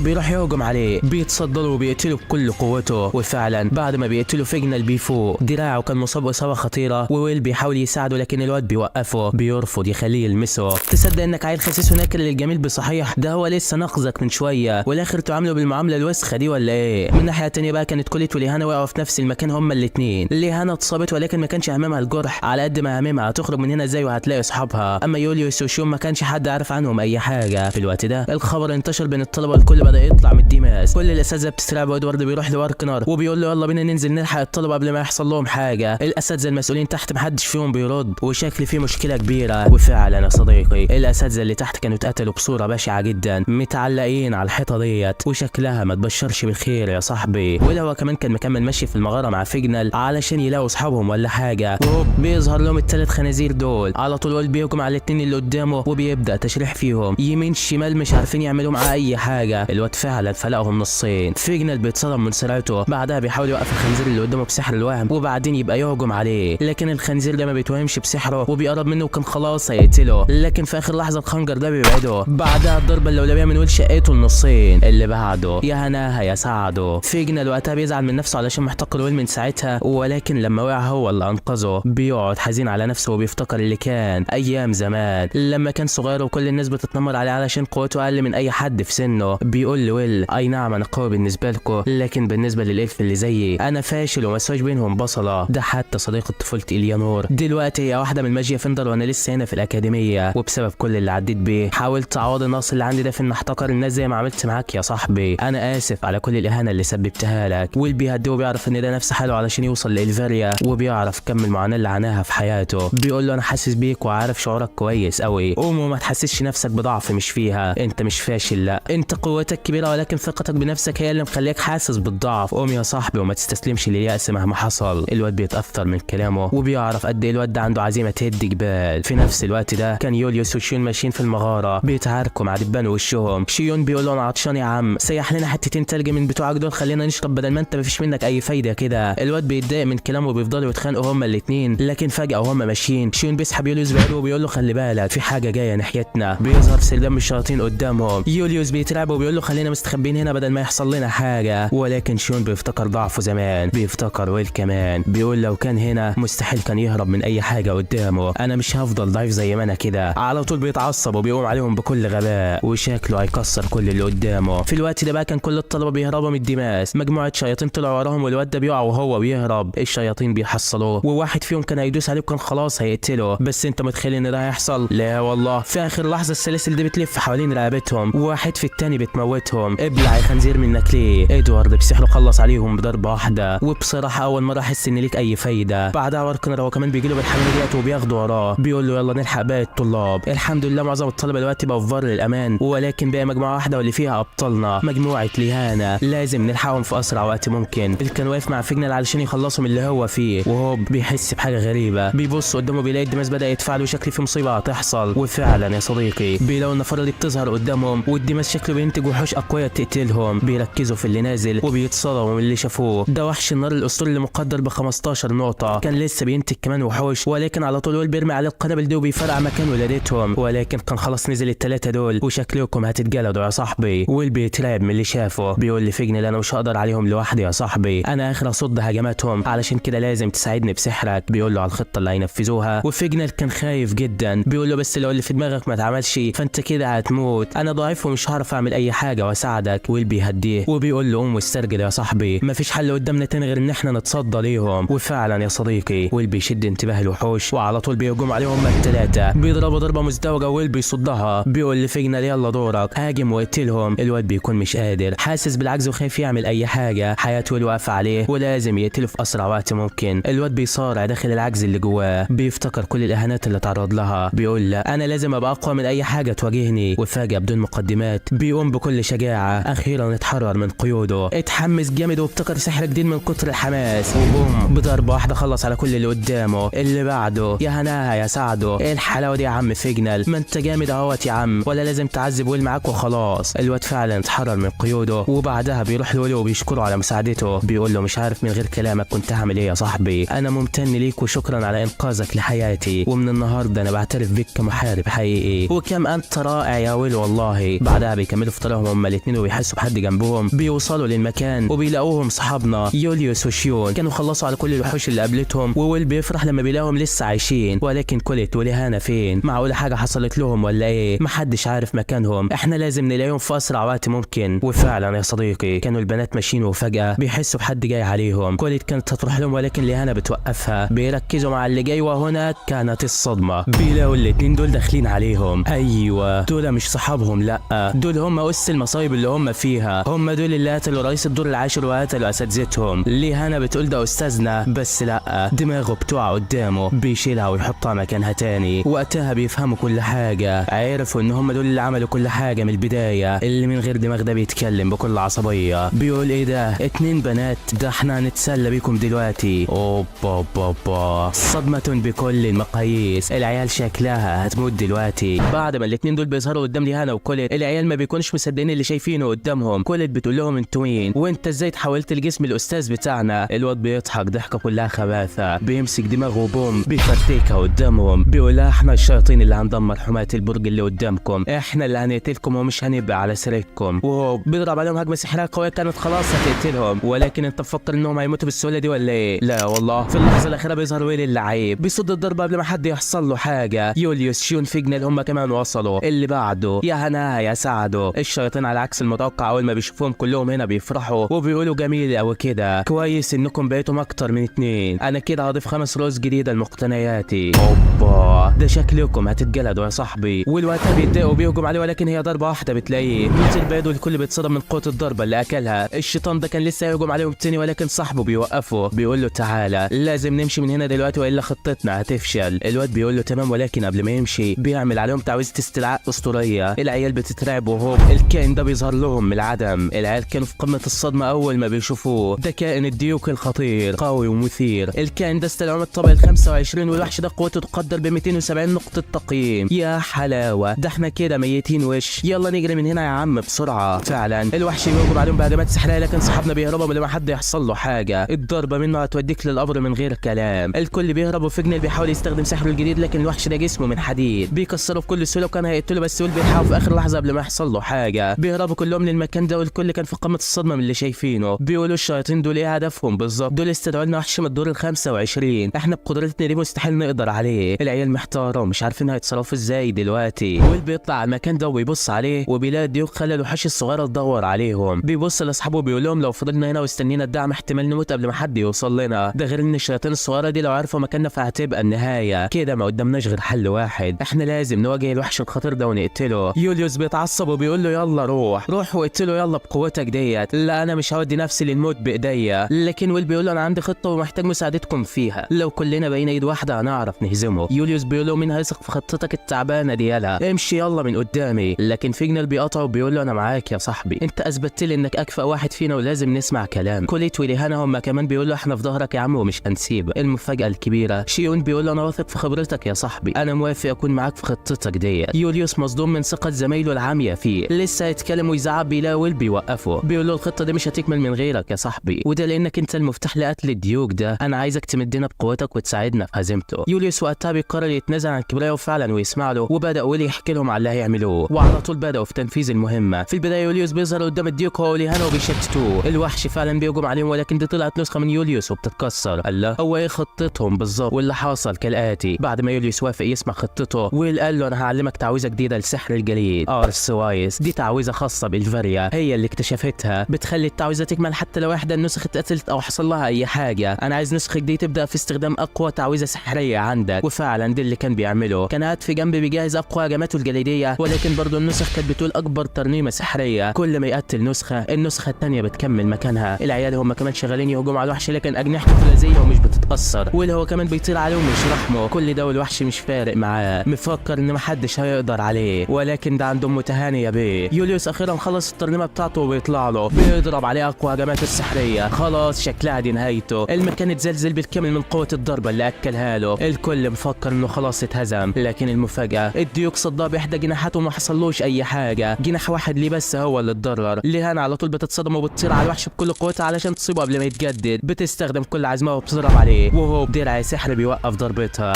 بيروح يهجم عليه، بيتصدر وبيقتله بكل قوته. وفعلا بعد ما بيقتله فيجنال بيفوق، دراعه كان مصاب اصابه خطيرة. وويل بيحاول يساعده لكن الواد بيوقفه، بيرفض يخليه يلمسه. تصدق انك عيل خسيس وناكر للجميل بصحيح؟ ده هو لسه نقذك من شوية والاخر تعامله بالمعامله الوسخة دي ولا ايه؟ من ناحية تانية بقى كانت كوليت وليهانا وقعوا في نفس المكان هما الاثنين. ليهانا اتصابت ولكن ما كانش هممها الجرح على قد ما هممها هتخرج من هنا ازاي وهتلاقي اصحابها. اما يوليوس وشيون ما كانش حد عارف عنهم اي حاجة. في الوقت ده الخبر انتشر بين الطلبة، الكل بدا يطلع من الديماس. كل الاساتذة بتسترعب. وادوارد بيروح لواركنر وبيقول له يلا بينا ننزل نلحق الطلبة قبل ما يحصل لهم حاجة. الاساتذة المسؤولين تحت محدش فيهم بيرد، وشكل فيه مشكلة كبيرة. وفعلا يا صديقي الاساتذة اللي تحت كانوا اتقتلوا بصورة بشعة جدا، متعلقين على الحيطة ديت، وشكلها ما تبشرش بالخير يا صاحبي. ولا هو كمان كان مكمل ماشي في المغارة مع فيجنال علشان يلاقوا اصحابهم ولا حاجة، وهوب بيظهر لهم الثلاث خنازير دول. على طول ويل بيهجم على الاثنين اللي قدامه وبيبدا تشريح فيهم يمين شمال، مش عارفين يعملوا معاه اي حاجة. الواد فعلا فلقهم نصين. فيجنال بيتصدم من سرعته، بعدها بيحاول يوقف الخنزير اللي قدامه بسحر الوهم وبعدين يبقى يهجم عليه، لكن الخنزير ده ما بيتوهمش بسحره وبيقرب منه وكان خلاص هيقتله، لكن في اخر لحظة الخنجر ده بيبعده. بعدها الضربة اللولبيه من ويل شقته النصين. اللي بعده يا هناها يا سعدة. فيجنال وقتها بيزعل من نفسه علشان محتقر ويل من ساعتها، ولكن لما وقع هو اللي انقذه. بيقعد حزين على نفسه وبيفتكر اللي كان ايام زمان لما كان صغير وكل الناس بتتنمر عليه علشان قوته اقل من اي حد في سنة. بيقول لويل اي نعم انا قوي بالنسبة لكم، لكن بالنسبة للالف اللي زيي انا فاشل وما سواش بينهم بصله. ده حتى صديقه طفولتي اليانور دلوقتي هي واحدة من ماجيا فندر وانا لسه هنا في الاكاديمية، وبسبب كل اللي عديت بيه حاولت اعوض النقص اللي عندي ده في ان احتقر الناس زي ما عملت معاك يا صاحبي. انا اسف على كل الاهانة اللي سببتها لك. ويل بيهديه وبيعرف ان ده نفس حاله علشان يوصل لإلفاريا، وبيعرف كم المعاناة اللي عاناها في حياته. بيقول له انا حاسس بيك وعارف شعورك كويس قوي، قوم وما تحسسش نفسك بضعف مش فيها، انت مش فاشل، لا انت قوتك كبيرة ولكن ثقتك بنفسك هي اللي مخليك حاسس بالضعف. قوم يا صاحبي وما تستسلمش لليأس مهما حصل. الواد بيتأثر من كلامه وبيعرف قد ايه الواد ده عنده عزيمة تهد جبال. في نفس الوقت ده كان يوليوس وشيون ماشيين في المغارة بيتعاركوا مع دبان وشهم. شيون بيقول له انا عطشان يا عم، سيح لنا حتتين تلج من بتوعك دول خلينا نشرب بدل ما انت مفيش منك اي فايده كده. الواد بيتضايق من كلامه وبيفضلوا يتخانقوا هما الاثنين، لكن فجاة وهما ماشيين شيون بيسحب يوليوس بعيد وبيقول له خلي بالك في حاجة جاية ناحيتنا. بيظهر سرداب الشياطين قدامهم. يوليوس بيترعب وبيقول له خلينا مستخبيين هنا بدل ما يحصل لنا حاجة، ولكن شيون بيفتكر ضعفه زمان، بيفتكر ويل كمان، بيقول لو كان هنا مستحيل كان يهرب من اي حاجة قدامه، انا مش هفضل ضعيف زي ما انا كده. على طول بيتعصب وبيقوم عليهم بكل غباء وشكله هيكسر كل اللي قدامه. في الوقت ده بقى كان كل الطلبة بيهربوا من الديماس، مجموعة شياطين طلعوا وراهم والواد ده بيقع وهو بيهرب، الشياطين بيحصلوه وواحد فيهم كان هيدوس عليه وكان خلاص هيقتله. بس انت متخيل ان ده هيحصل؟ لا والله. في اخر لحظة السلاسل دي بتلف حوالين رقبتهم وواحد في التاني بتموتهم. ابلع يا خنزير منك ليه. ادوارد بسحره خلص عليهم بضربه واحدة، وبصراحة اول مرة احس ان ليك اي فايده. بعدها واركنر هو كمان بيجيله بالحمامه ديت وبياخده وراه، بيقول له يلا نلحق باقي الطلاب. الحمد لله معظم الطلبة دلوقتي بقوا في بر الامان، ولكن باقي مجموعة واحدة واللي فيها ابطالنا مجموعة ليهانا، لازم نلحقهم في اسرع وقت ممكن. اللي كان واقف مع فيجنال علشان يخلصوا من اللي هو فيه، وهو بيحس بحاجة غريبة، بيبص قدامه بيلاقي الدماس الديماس بدا يتفاعل وشكل في مصيبة هتحصل. وفعلا يا صديقي بيلاقوا النفر اللي بتظهر قدامهم، والديماس شكله بينتج وحوش اقوياء تقتلهم. بيركزوا في اللي نازل وبيتصدموا من اللي شافوه. ده وحش النار الاسطوري اللي مقدر ب 15 نقطة، كان لسه بينتج كمان وحوش، ولكن على طول ويل بيرمي عليه القنابل دي وبيفرقع مكان ولادتهم، ولكن كان خلاص نزل الثلاثة دول وشكلكم هتتجلدوا يا صاحبي. ويل بيترعب من اللي شافه، بيقول لفيجنل انا مش هقدر عليهم لوحدي يا صاحبي، انا اخر اصد هجماتهم، علشان كده لازم تساعدني بسحرك. بيقول له على الخطة اللي هينفذوها، وفيجنل كان خايف جدا، بيقول له بس لو اللي في دماغك ما اتعملش فانت كده هتموت، انا ضعيف ومش هعرف اعمل اي حاجة واساعدك. ويل بيهديه وبيقول له قوم واسترجل يا صاحبي، مفيش حل قدامنا تاني غير ان احنا نتصدى ليهم. وفعلا يا صديقي ويل بيشد انتباه الوحوش وعلى طول بيهجم عليهم الثلاثة، بيضربوا ضربه مزدوجة ويل بيصدها. بيقول لفيجنل يلا دورك، هاجم واقتلهم. الواد بيكون مش قادر، حاسس بالعجز وخايف يعمل اي حاجة، حياته ويل واقفة عليه ولازم يقتله في اسرع وقت ممكن. الواد بيصارع داخل العجز اللي جواه، بيفتكر كل الاهانات اللي تعرض لها، بيقول لا انا لازم ابقى اقوى من اي حاجة تواجهني. وفجاة بدون مقدمات بيقوم بكل شجاعة، اخيرا اتحرر من قيوده، اتحمس جامد وابتكر سحر جديد من كتر الحماس، وبوم بضربه واحدة خلص على كل اللي قدامه. اللي بعده يا هناها يا سعدة، ايه الحلاوة دي يا عم فيجنال، ما انت جامد اهوت يا عم، ولا لازم تعذب ويل معاك وخلاص. الواد فعلا اتحرر من قيوده، وبعدها بيروح لويل وبيشكره على مساعدته، بيقول له مش عارف من غير كلامك كنت هعمل ايه يا صاحبي، انا ممتن ليك وشكرا على انقاذك لحياتي، ومن النهارده انا بعترف بيك كمحارب حقيقي، وكم انت رائع يا ويل والله. بعدها بيكملوا في طريقهم هما الاثنين وبيحسوا بحد جنبهم، بيوصلوا للمكان وبيلاقوهم صحابنا يوليوس وشيون، كانوا خلصوا على كل الوحوش اللي قابلتهم، وويل بيفرح لما بيلاقوهم لسه عايشين، ولكن كوليت وليهانا فين؟ معقولة حاجة حصلت لهم ولا ايه؟ محدش عارف مكانهم، احنا لازم نلاقيهم في اسرع وقت ممكن. وفعلا يا صديقي كانوا البنات ماشيين وفجاة بيحسوا بحد جاي عليهم، كوليت كانت هتروح لهم ولكن ليهانا بتوقفها، بيركزوا مع اللي جاي، وهنا كانت الصدمة، بيلاقوا الاتنين دول داخلين عليهم. ايوه دول مش صحابهم، لا دول هم اس المصايب اللي هم فيها، هم دول اللي قتلوا رئيس الدور العاشر وقتلوا اساتذتهم. ليهانا بتقول ده استاذنا، بس لا دماغه بتقع قدامه، بيشيلها ويحطها مكانها تاني. وقتها بيفهموا كل حاجة، عرفوا ان هم دول اللي عملوا كل حاجة من البداية. اللي من غير دماغ ده بيتكلم بكل عصبية، بيقول ايه ده 2 بنات، ده احنا هنتسلى بيكم دلوقتي. اوبا اوبا صدمة بكل المقاييس، العيال شكلها هتموت دلوقتي. بعد ما الاتنين دول بيظهروا قدام ليهانا وكوليت، العيال ما بيكونش مصدقين اللي شايفينه قدامهم. كوليت بتقول لهم انتوا مين وانت ازاي تحولت لجسم الاستاذ بتاعنا؟ الواد بيضحك ضحكه كلها خباثه، بيمسك دماغه وبوم بيفرتكها قدامهم، بيقول لها احنا الشياطين اللي هندمر حماية البرج اللي قدامكم، احنا اللي هنقتلكم ومش هنبقى على سيرتكم. وهو بيضرب عليهم هجمة سحريه قوية كانت خلاص هتقتلهم، ولكن انت مفكر انهم هيموتوا بالسهولة دي ولا ايه؟ لا والله. في اللحظة الاخيرة بيظهر ويل اللعيب، بيصد الضربة قبل ما حد يحصل له حاجة. يوليوس شيون فيجنال هم كمان وصلوا. اللي بعده يا هناها يا سعدة، الشياطين على عكس المتوقع اول ما بيشوفوهم كلهم هنا بيفرحوا وبيقولوا جميل قوي كده، كويس انكم بقيتم اكتر من 2، انا كده هضيف 5 رؤوس جديدة لمقتنياتي. اوبا ده شكلكم هتتجلدوا يا صاحبي. والوقتها بيتضايقوا وبيهجم عليه، ولكن هي ضربه واحدة بتلاقيه بيطير بيده، والكل بيتصدم من قوة الضربة اللي اكلها. الشيطان ده كان لسه هيهجم عليهم تاني، ولكن صاحبه بيوقفه بيقول له تعالى لازم نمشي من هنا دلوقتي والا خطتنا هتفشل. الواد بيقول له تمام، ولكن قبل ما يمشي بيعمل عليهم تعويذه استدعاء اسطورية. العيال بتترعب وهوب الكائن ده بيظهر لهم من العدم. العيال كانوا في قمة الصدمة اول ما بيشوفوه، ده كائن الديوك الخطير، قوي ومثير. الكائن ده استدعوه من الطابق ال 25، والوحش ده قوته تقدر ب 270 نقطة تقييم. يا حلاوة ده احنا كده ميتين وش، يلا نجري من هنا يا عم بسرعة. فعلا الوحش بيهجم عليهم بهجمات سحريه، لكن صاحبنا بيهربوا قبل ما حد يحصل له حاجة. الضربة منه هتوديك للقبر من غير كلام. الكل بيهرب وفيجنل بيحاول يستخدم سحره الجديد، لكن الوحش ده جسمه من حديد، بيكسره بكل سهولة وكان هيقتله، بس ويل بيلحقه في اخر لحظة قبل ما يحصل له حاجة. بيهربوا كلهم للمكان ده، والكل كان في قمة الصدمة من اللي شايفينه. بيقولوا الشياطين دول ايه هدفهم بالظبط؟ دول استدعوا لنا وحش من الدور ال 25، احنا بقدرتنا دي مستحيل نقدر عليه. العيال محتارة ومش عارفين هيتصرفوا ازاي دلوقتي. ويل بيطلع على المكان ده وبيبص عليه، وبيلاقي الديوك خلى الوحوش الصغيرة تدور عليهم. بيبص لاصحابه وبيقول لهم لو فضلنا هنا واستنينا الدعم احتمال نموت قبل ما حد يوصل لنا، ده غير ان الشياطين الصغيرة دي لو عرفوا مكاننا فهتبقى النهاية. كده ما قدامناش غير حل واحد، احنا لازم نواجه الوحش الخطير ده ونقتله. يوليوس بيتعصب وبيقول له يلا روح روح واقتله يلا بقوتك ديت، لا انا مش هودي نفسي للموت بايديا. لكن ويل بيقول له انا عندي خطه ومحتاج مساعدتكم فيها، لو كلنا بقينا ايد واحدة هنعرف نهزمه. يوليوس بيقول له مين هيثق في خطتك التعبانة دي؟ يلا امشي يلا من قدامي. لكن فيجنال بيقطعه وبيقول له انا معاك يا صاحبي، انت اثبتت لي انك اكفأ واحد فينا ولازم نسمع كلام. كوليت وليهانا هم كمان بيقولوا احنا في ظهرك يا عم ومش هنسيبك. المفاجاة الكبيرة شيون بيقول له انا واثق واثق في خبرتك يا صاحبي، انا موافق اكون معاك في خطتك ديت. يوليوس مصدوم من ثقة زمايله العامية فيه، لسه يتكلم ويزعق بيلاقي ويل بيوقفه، بيقول له الخطة دي مش هتكمل من غيرك يا صاحبي، وده لانك انت المفتاح لقتل ال duke ده، انا عايزك تمدنا بقوتك وتساعدنا في هزيمته. يوليوس وقتها بيقرر يتنازل عن كبريائه فعلا ويسمع له، وبدا ويل يحكي لهم على اللي هيعملوه، وعلى طول بداوا في تنفيذ المهمة. في البداية يوليوس بيظهر قدام ال duke هو وليهانا وبيشتتوه، الوحش فعلا بيهجم عليهم، ولكن دي طلعت نسخه من يوليوس وبتتكسر. الله، هو ايه خطتهم بالظبط؟ واللي حصل كالاتي: بعد ما يوليوس وافق يسمع خطته، ويل قال له انا هعلمك تعويذه جديدة لسحر الجليد ارس وايس، دي تعويذه خاصة بالفاريا، هي اللي اكتشفتها، بتخلي التعويذه تكمل حتى لو احدى النسخ اتقتلت او حصل لها اي حاجة. انا عايز نسخه دي تبدا في استخدام اقوى تعويذه سحريه عندك. وفعلا دي اللي كان بيعمله، كان قاعد في جنب بيجهز اقوى هجماته الجليديه، ولكن برضه النسخ كانت بتقول اكبر ترنيمة سحريه، كل ما يقتل نسخه النسخة الثانية بتكمل مكانها. العيال هم كمان شغالين يهجموا على الوحش، لكن اجنحته فولاذيه ومش بتتاثر، واللي هو كمان بيطير عليهم مش رحمه. كل ده والوحش مش فارق معاه، مفكر ان محدش هيقدر عليه، ولكن ده عندهم متهاني يا بيه. يوليوس اخيرا خلص الترنيمة بتاعته وبيطلع له، بيضرب عليه اقوى هجماته السحريه، خلاص شكلها دي نهايته. المكان اتزلزل بالكامل من قوة الضربة اللي اكلها له، الكل مفكر انه خلاص اتهزم، لكن المفاجاة ال duke صدها باحدى جناحاته وما حصلوش اي حاجة، جناح واحد ليه بس هو اللي اتضرر. ليهانا على طول بتتصدم وبتطير على الوحش بكل قوتها علشان تصيبه قبل ما يتجدد، بتستخدم كل عزمها وبتضرب عليه، وهو بدرع سحر بيوقف ضربتها.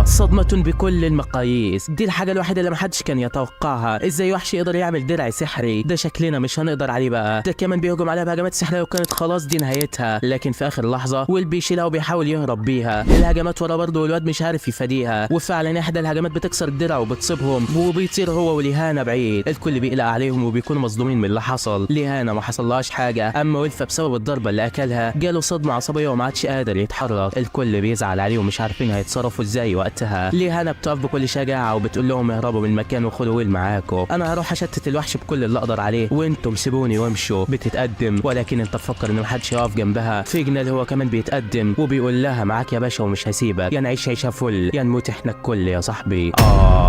صدمة بكل المقاييس، دي الحاجة الوحيدة اللي محدش كان يتوقعها، ازاي وحش يقدر يعمل درع سحري؟ ده شكلنا مش هنقدر عليه بقى. ده كمان بيهجم عليها بهجمات سحرية وكانت خلاص دي نهايتها، لكن في اخر لحظة ويل بيشيلها وبيحاول يهرب بيها، الهجمات ورا برضه والواد مش عارف يفاديها، وفعلا احدى الهجمات بتكسر الدرع وبتصيبهم، وبيطير هو وليهانا بعيد. الكل بيقلق عليهم وبيكونوا مصدومين من اللي حصل. ليهانا ما حصلهاش حاجة، اما ويل فبسبب الضربة اللي اكلها جاله صدمة عصبية وما عادش قادر يتحرك. الكل بيزعل عليه ومش عارفين هيتصرفوا ازاي وقتها. ليهانا بتقف بكل شجاعة وبتقول لهم اهربوا من المكان وخدوا ويل معاكم، انا هروح اشتت الوحش بكل اللي اقدر عليه وانتم سيبوني وامشوا. بتتقدم، ولكن انت تفكر ان محدش هيقف جنبها. فيجنال هو كمان بيتقدم وبيقول لها معاك يا باشا ومش هسيبك، يا نعيش عيشه فل يا نموت احنا الكل يا صاحبي.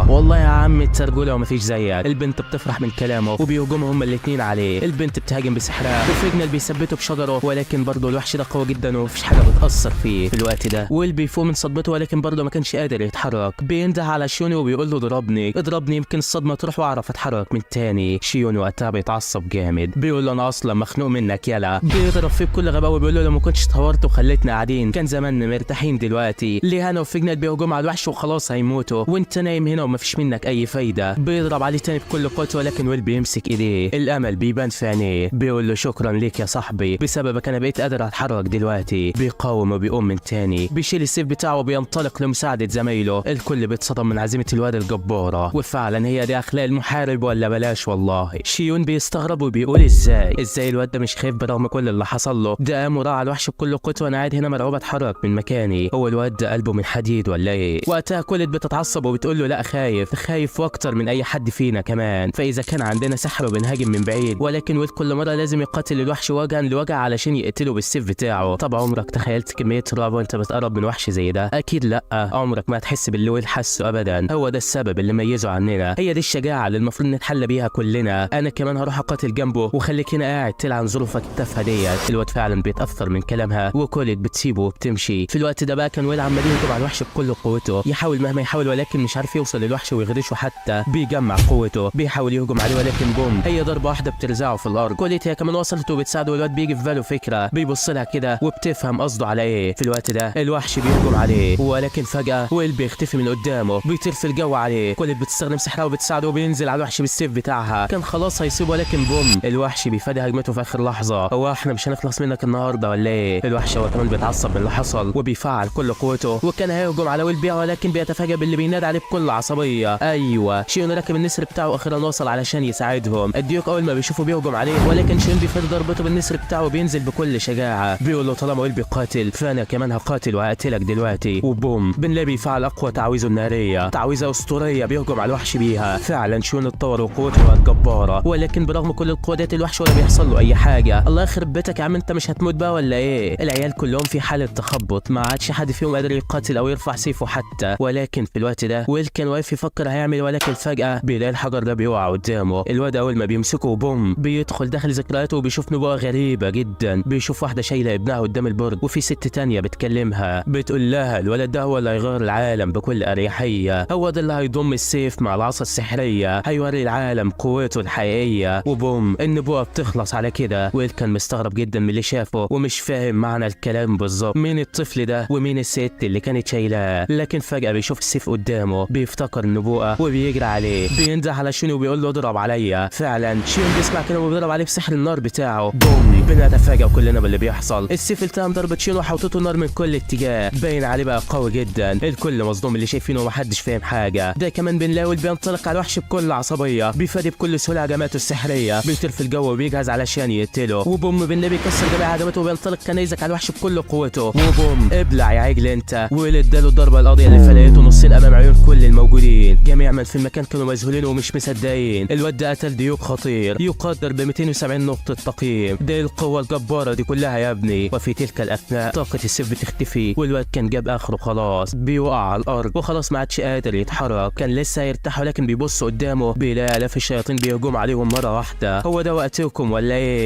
والله يا عم الترجوله ومفيش زيك. البنت بتفرح من كلامه وبيهجموا هما الاثنين عليه. البنت بتهاجم بسحرها وفيجنال بيثبته بشجرة، ولكن برضه الوحش ده قوي جدا ومفيش حاجة بتاثر فيه. في الوقت ده ويل بيفوق من صدمته، ولكن برضه ما كانش قادر يتحرك. بينده على شيوني وبيقول له اضربني اضربني يمكن الصدمة تروح واعرف اتحرك من تاني. شيوني وقتها بيتعصب جامد، بيقول له انا اصلا مخنوق منك يلا. بيضرب فيه بكل غباء وبيقول له لو ما كنتش اتهورت وخليتنا قاعدين كان زماننا مرتاحين دلوقتي. ليهانا وفيجنال بيهجموا على الوحش وخلاص هيموتوا وانت نايم هنا ومفيش منك اي فايده. بيضرب عليه تاني بكل قوته، ولكن ويل بيمسك ايديه، الامل بيبان في عينيه، بيقول له شكرا ليك يا صاحبي، بسببك انا بقيت قادر اتحرك دلوقتي. بيقاوم وبيقوم من تاني، بيشيل السيف بتاعه وبينطلق لمساعده زمايله. الكل بيتصدم من عزيمة الواد الجبارة، وفعلا هي دي اخلاق المحارب ولا بلاش والله. شيون بيستغرب وبيقول ازاي الواد ده مش خايف برغم كل اللي حصل له؟ ده قام وراح على الوحش بكل قوته وانا قاعد هنا مرعوب اتحرك من مكاني، هو الواد ده قلبه من حديد ولا ايه؟ وقتها كولت بتتعصب وبتقول له لا خايف، خايف واكتر من اي حد فينا كمان، فاذا كان عندنا سحر وبنهاجم من بعيد، ولكن ويل كل مرة لازم يقاتل الوحش وجها لوجه علشان يقتله بالسيف بتاعه. طب عمرك تخيلت كمية رعب وانت بتقرب من وحش زي ده؟ اكيد لا، عمرك ما هتحس باللي ويل حسه ابدا. هو ده السبب اللي ميزة عننا، هي دي الشجاعة اللي المفروض نتحلى بيها كلنا. انا كمان هروح اقاتل جنبه وخليك هنا قاعد تلعن ظروفك التافهة ديت. الواد فعلا بيتاثر من كلامها وكولت بتسيبه وبتمشي. في الوقت ده بقى كان ويل عمال يهجم على الوحش بكل قوته، يحاول مهما يحاول ولكن مش عارف يوصل للوحش ويخدشه حتى. بيجمع قوته بيحاول يهجم عليه ولكن بوم، هي ضربه واحدة بترزعه في الارض. كوليت هي كمان وصلت وبتساعده، والواد بيجي في باله فكرة، بيبص لها كده وبتفهم قصده على ايه. في الوقت ده الوحش بيهجم عليه، ولكن فجاة ويل بيختفي من قدامه، بيطير في الجو عليه. كوليت بتستخدم سحرها وبتساعده وبينزل على الوحش بالسيف بتاعها، كان خلاص هيصيب ولكن بوم، الوحش بيفادي هجمته في اخر لحظة. هو احنا مش هنخلص منك النهارده ولا ايه؟ الوحش هو كمان بيتعصب من اللي حصل وبيفعل كل قوته، وكان هيهجم على ويل بيها، ولكن بيتفاجئ باللي بينادي عليه بكل عصبية. ايوه شيون راكب النسر بتاعه اخيرا وصل علشان يساعدهم. ال duke اول ما بيشوفه بيهجم عليه، ولكن شيون بيفادي ضربته بالنسر بتاعه وبينزل بكل شجاعة، بيقول له طالما ويل بيقاتل فانا كمان هقاتل وهقتلك دلوقتي. وبوم، بنلاقي بيفعل اقوى تعويذه النارية، تعويذه اسطورية بيهجم على الوحش بيها. فعلا شيون اتطور وقوته بقت جبارة، ولكن برغم كل القوة ديت الوحش ولا بيحصل له اي حاجة. الله يخرب بيتك يا عم، انت مش هتموت بقى ولا ايه؟ العيال كلهم في حاله تخبط، ما عادش حد فيهم قادر يقاتل او يرفع سيفه حتى. ولكن في الوقت ده ويل كان واقف واقف يفكر هيعمل، ولكن فجاة بيلاقي الحجر ده بيقع قدامه. الواد اول ما بيمسكه بوم بيدخل داخل ذكرياته وبيشوف نبوءة غريبة جدا. بيشوف واحدة شايله ابنها قدام البرج، وفي ست تانية بتكلمها بتقول لها الولد ده هو اللي هيغير العالم بكل اريحية، هو ده اللي هيضم السيف مع العصا السحريه، هيوري العالم قوته الحقيقية. وبوم النبوءة بتخلص على كده. ويل كان مستغرب جدا من اللي شافه ومش فاهم معنى الكلام بالظبط، مين الطفل ده ومين الست اللي كانت شايلاه. لكن فجاة بيشوف السيف قدامه، بيفتكر النبوءة وبيجري عليه، بينده على شيون وبيقول له اضرب عليا. فعلا شيون بيسمع كلامه وبيضرب عليه بسحر النار بتاعه. بوم بنتفاجئ كلنا باللي بيحصل. السيف التهم ضربة شيون وحوطته النار من كل اتجاه، باين عليه بقى قوي جدا. الكل مصدوم اللي شايفينه ومحدش فاهم حاجة. ده كمان بنلاقي بينطلق على الوحش بكل عصبية، بيفادي بكل سهولة هجماته السحريه، بيطير في الجو وبيجهز علشان يقتله. وبوم بنلاقي بيكسر جميع هجماته وبينطلق كنيزك على الوحش بكل قوته. وبوم ابلع يا عجل انت. ويل اداله الضربة القاضية اللي فلقته نصين امام عيون كل الموجودين. جميع من في المكان كانوا مذهولين ومش مصدقين. الواد ده قتل duke خطير يقدر ب 270 نقطة تقييم، ده القوة الجبارة دي كلها يا ابني. وفي تلك الاثناء طاقة السيف بتختفي والواد كان جاب اخره خلاص، بيوقع على الارض وخلاص ما عادش قادر يتحرك. كان لسه هيرتاح ولكن بيبص قدامه بيلاقي الاف الشياطين بيهجموا عليهم مرة واحدة. هو ده وقتكم ولا ايه؟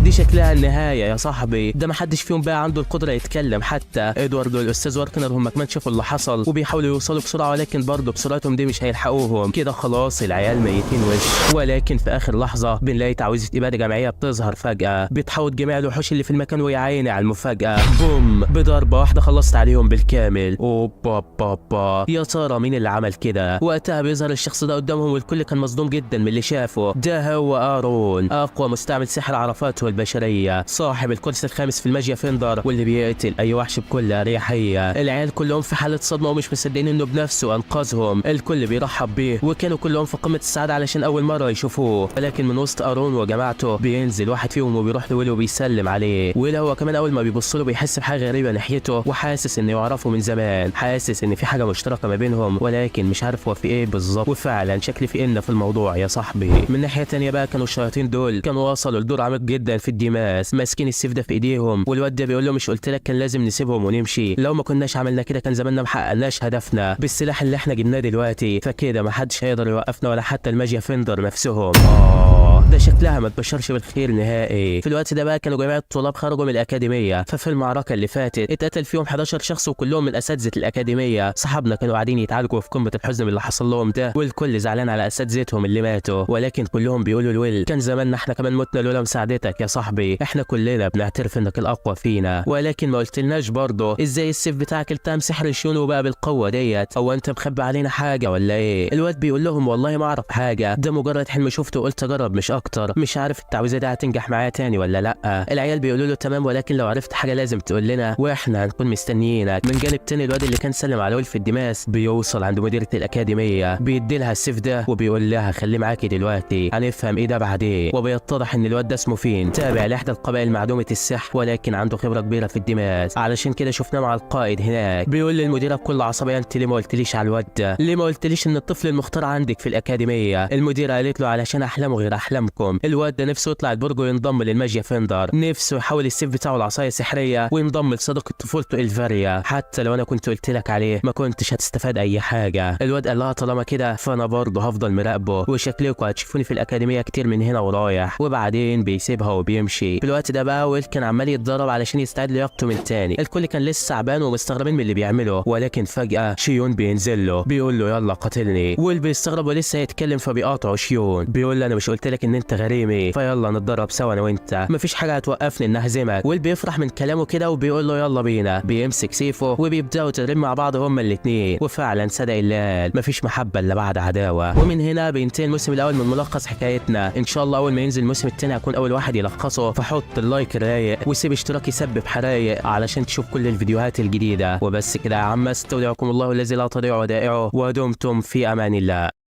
دي شكلها النهاية يا صاحبي. ده ما حدش فيهم بقى عنده القدرة يتكلم حتى. ادوارد والاستاذ واركنر هم كمان شافوا اللي حصل وبيحاولوا يوصلوا بسرعة، ولكن برضه بسرعتهم دي مش هيلحقوهم. كده خلاص العيال ميتين وش. ولكن في اخر لحظة بنلاقي تعويذه ابادة جماعية بتظهر فجاة، بتحوط جميع الوحوش اللي في المكان، ويا عيني على المفاجاة بوم بضربه واحدة خلصت عليهم بالكامل. اوبا با يا ترى مين اللي عمل كده؟ وقتها بيظهر الشخص ده قدامهم والكل كان مصدوم جدا من اللي شافه. ده هو ارون، اقوى مستعمل سحر عرفاته البشرية، صاحب الكرسي الخامس في الماجيا فيندر، واللي بيقتل اي وحش بكل اريحية. العيال كلهم في حاله صدمة ومش مصدقين انه بنفسه انقذهم. الكل بيرحب بيه وكانوا كلهم في قمة السعادة علشان اول مرة يشوفوه. ولكن من وسط ارون وجماعته بينزل واحد فيهم وبيروح لويل وبيسلم عليه. ويل هو كمان اول ما بيبص له بيحس بحاجة غريبة ناحيته، وحاسس انه يعرفه من زمان، حاسس ان في حاجة مشتركة ما بينهم، ولكن مش عارف هو في ايه بالظبط. وفعلا شكل في إن في الموضوع يا صاحبي. من ناحية تانية بقى كانوا الشياطين دول كانوا وصلوا لدور عميق جدا في الديماس، ماسكين السيف ده في ايديهم. والواد ده بيقول له مش قلت لك كان لازم نسيبهم ونمشي؟ لو ما كناش عملنا كده كان زماننا ما حققناش هدفنا بالسلاح اللي احنا جبناه دلوقتي، فكده ما حدش هيقدر يوقفنا ولا حتى الماجيا فيندر نفسهم. ده شكلها ما تبشرش بالخير نهائي. في الوقت ده بقى كانوا جميع الطلاب خرجوا من الاكاديمية، ففي المعركة اللي فاتت اتقتل فيهم 11 شخص وكلهم من اساتذة الاكاديمية. صحابنا كانوا قاعدين يتعالجوا في قمة الحزن من اللي حصل لهم ده، والكل زعلان على اساتذتهم اللي ماتوا، ولكن كلهم بيقولوا لويل كان زماننا احنا كمان متنا لولا مساعدتك يا صاحبي، احنا كلنا بنعترف انك الاقوى فينا، ولكن ما قلتلناش برضه ازاي السيف بتاعك التام سحر شيون وبقى بالقوة ديت، هو انت مخبي علينا حاجة ولا ايه؟ الواد بيقول لهم والله ما اعرف حاجة، ده مجرد حلم شفته وقلت اجرب مش اكتر، مش عارف التعويذه دي هتنجح معايا تاني ولا لا. العيال بيقولوا له تمام، ولكن لو عرفت حاجة لازم تقول لنا واحنا هنكون مستنيينك. من جانب تاني الواد اللي كان سلم على ويل في الدماس بيوصل عند مديره الاكاديمية، بيدي لها السيف ده وبيقول لها خليه معاكي دلوقتي، هنفهم ايه ده بعدين. وبيتضح ان الواد ده اسمه فين، تابع لاحدى القبائل معدومة السحر، ولكن عنده خبره كبيرة في الدماس، علشان كده شفناه مع القائد هناك. بيقول للمديره بكل عصبية انت ليه ما قلتليش على الواد ده؟ ليه ما قلتليش ان الطفل المختار عندك في الاكاديمية؟ المديرة قالت له علشان احلامه غير احلامكم، الواد ده نفسه يطلع البرج وينضم للماجيا فيندر، نفسه يحول السيف بتاعه لعصايه سحريه وينضم لصديقه طفولته الفاريا، حتى لو انا كنت قلت لك عليه ما كنتش هتستفاد اي حاجة. الواد قال لها طالما كده فانا برضه هفضل مراقبة، وشكلكم هتشوفوني في الاكاديمية كتير من هنا ورايح. وبعدين بيسيبها وبيمشي. في الوقت ده بقى ويل كان عمال يتدرب علشان يستعد لياقته من تاني، الكل كان لسه تعبان ومستغربين من اللي بيعمله، ولكن فجاة شيون بينزل له بيقول له يلا قاتلني. ويل بيستغرب ولسه يتكلم فبيقاطعه شيون بيقول له انا مش قلت لك ان انت غريمي، فيلا نتدرب سوا انا وانت، مفيش حاجة هتوقفني ان اهزمك. ويل بيفرح من كلامه كده وبيقول له يلا بينا. بيمسك سيفه وبيبداوا تدريب مع بعض هما الاثنين، وفعلا صدق اللي مفيش محبة الا بعد عداوة. ومن هنا بينتهي الموسم الاول من ملخص حكايتنا. ان شاء الله اول ما ينزل الموسم الثاني هكون اول واحد يلخصه، فحط ال like الرايق وسيب اشتراك يسبب حرايق علشان تشوف كل الفيديوهات الجديدة. وبس كده يا عم، استودعكم الله الذي لا تضيع ودائعه، ودمتم في امان الله.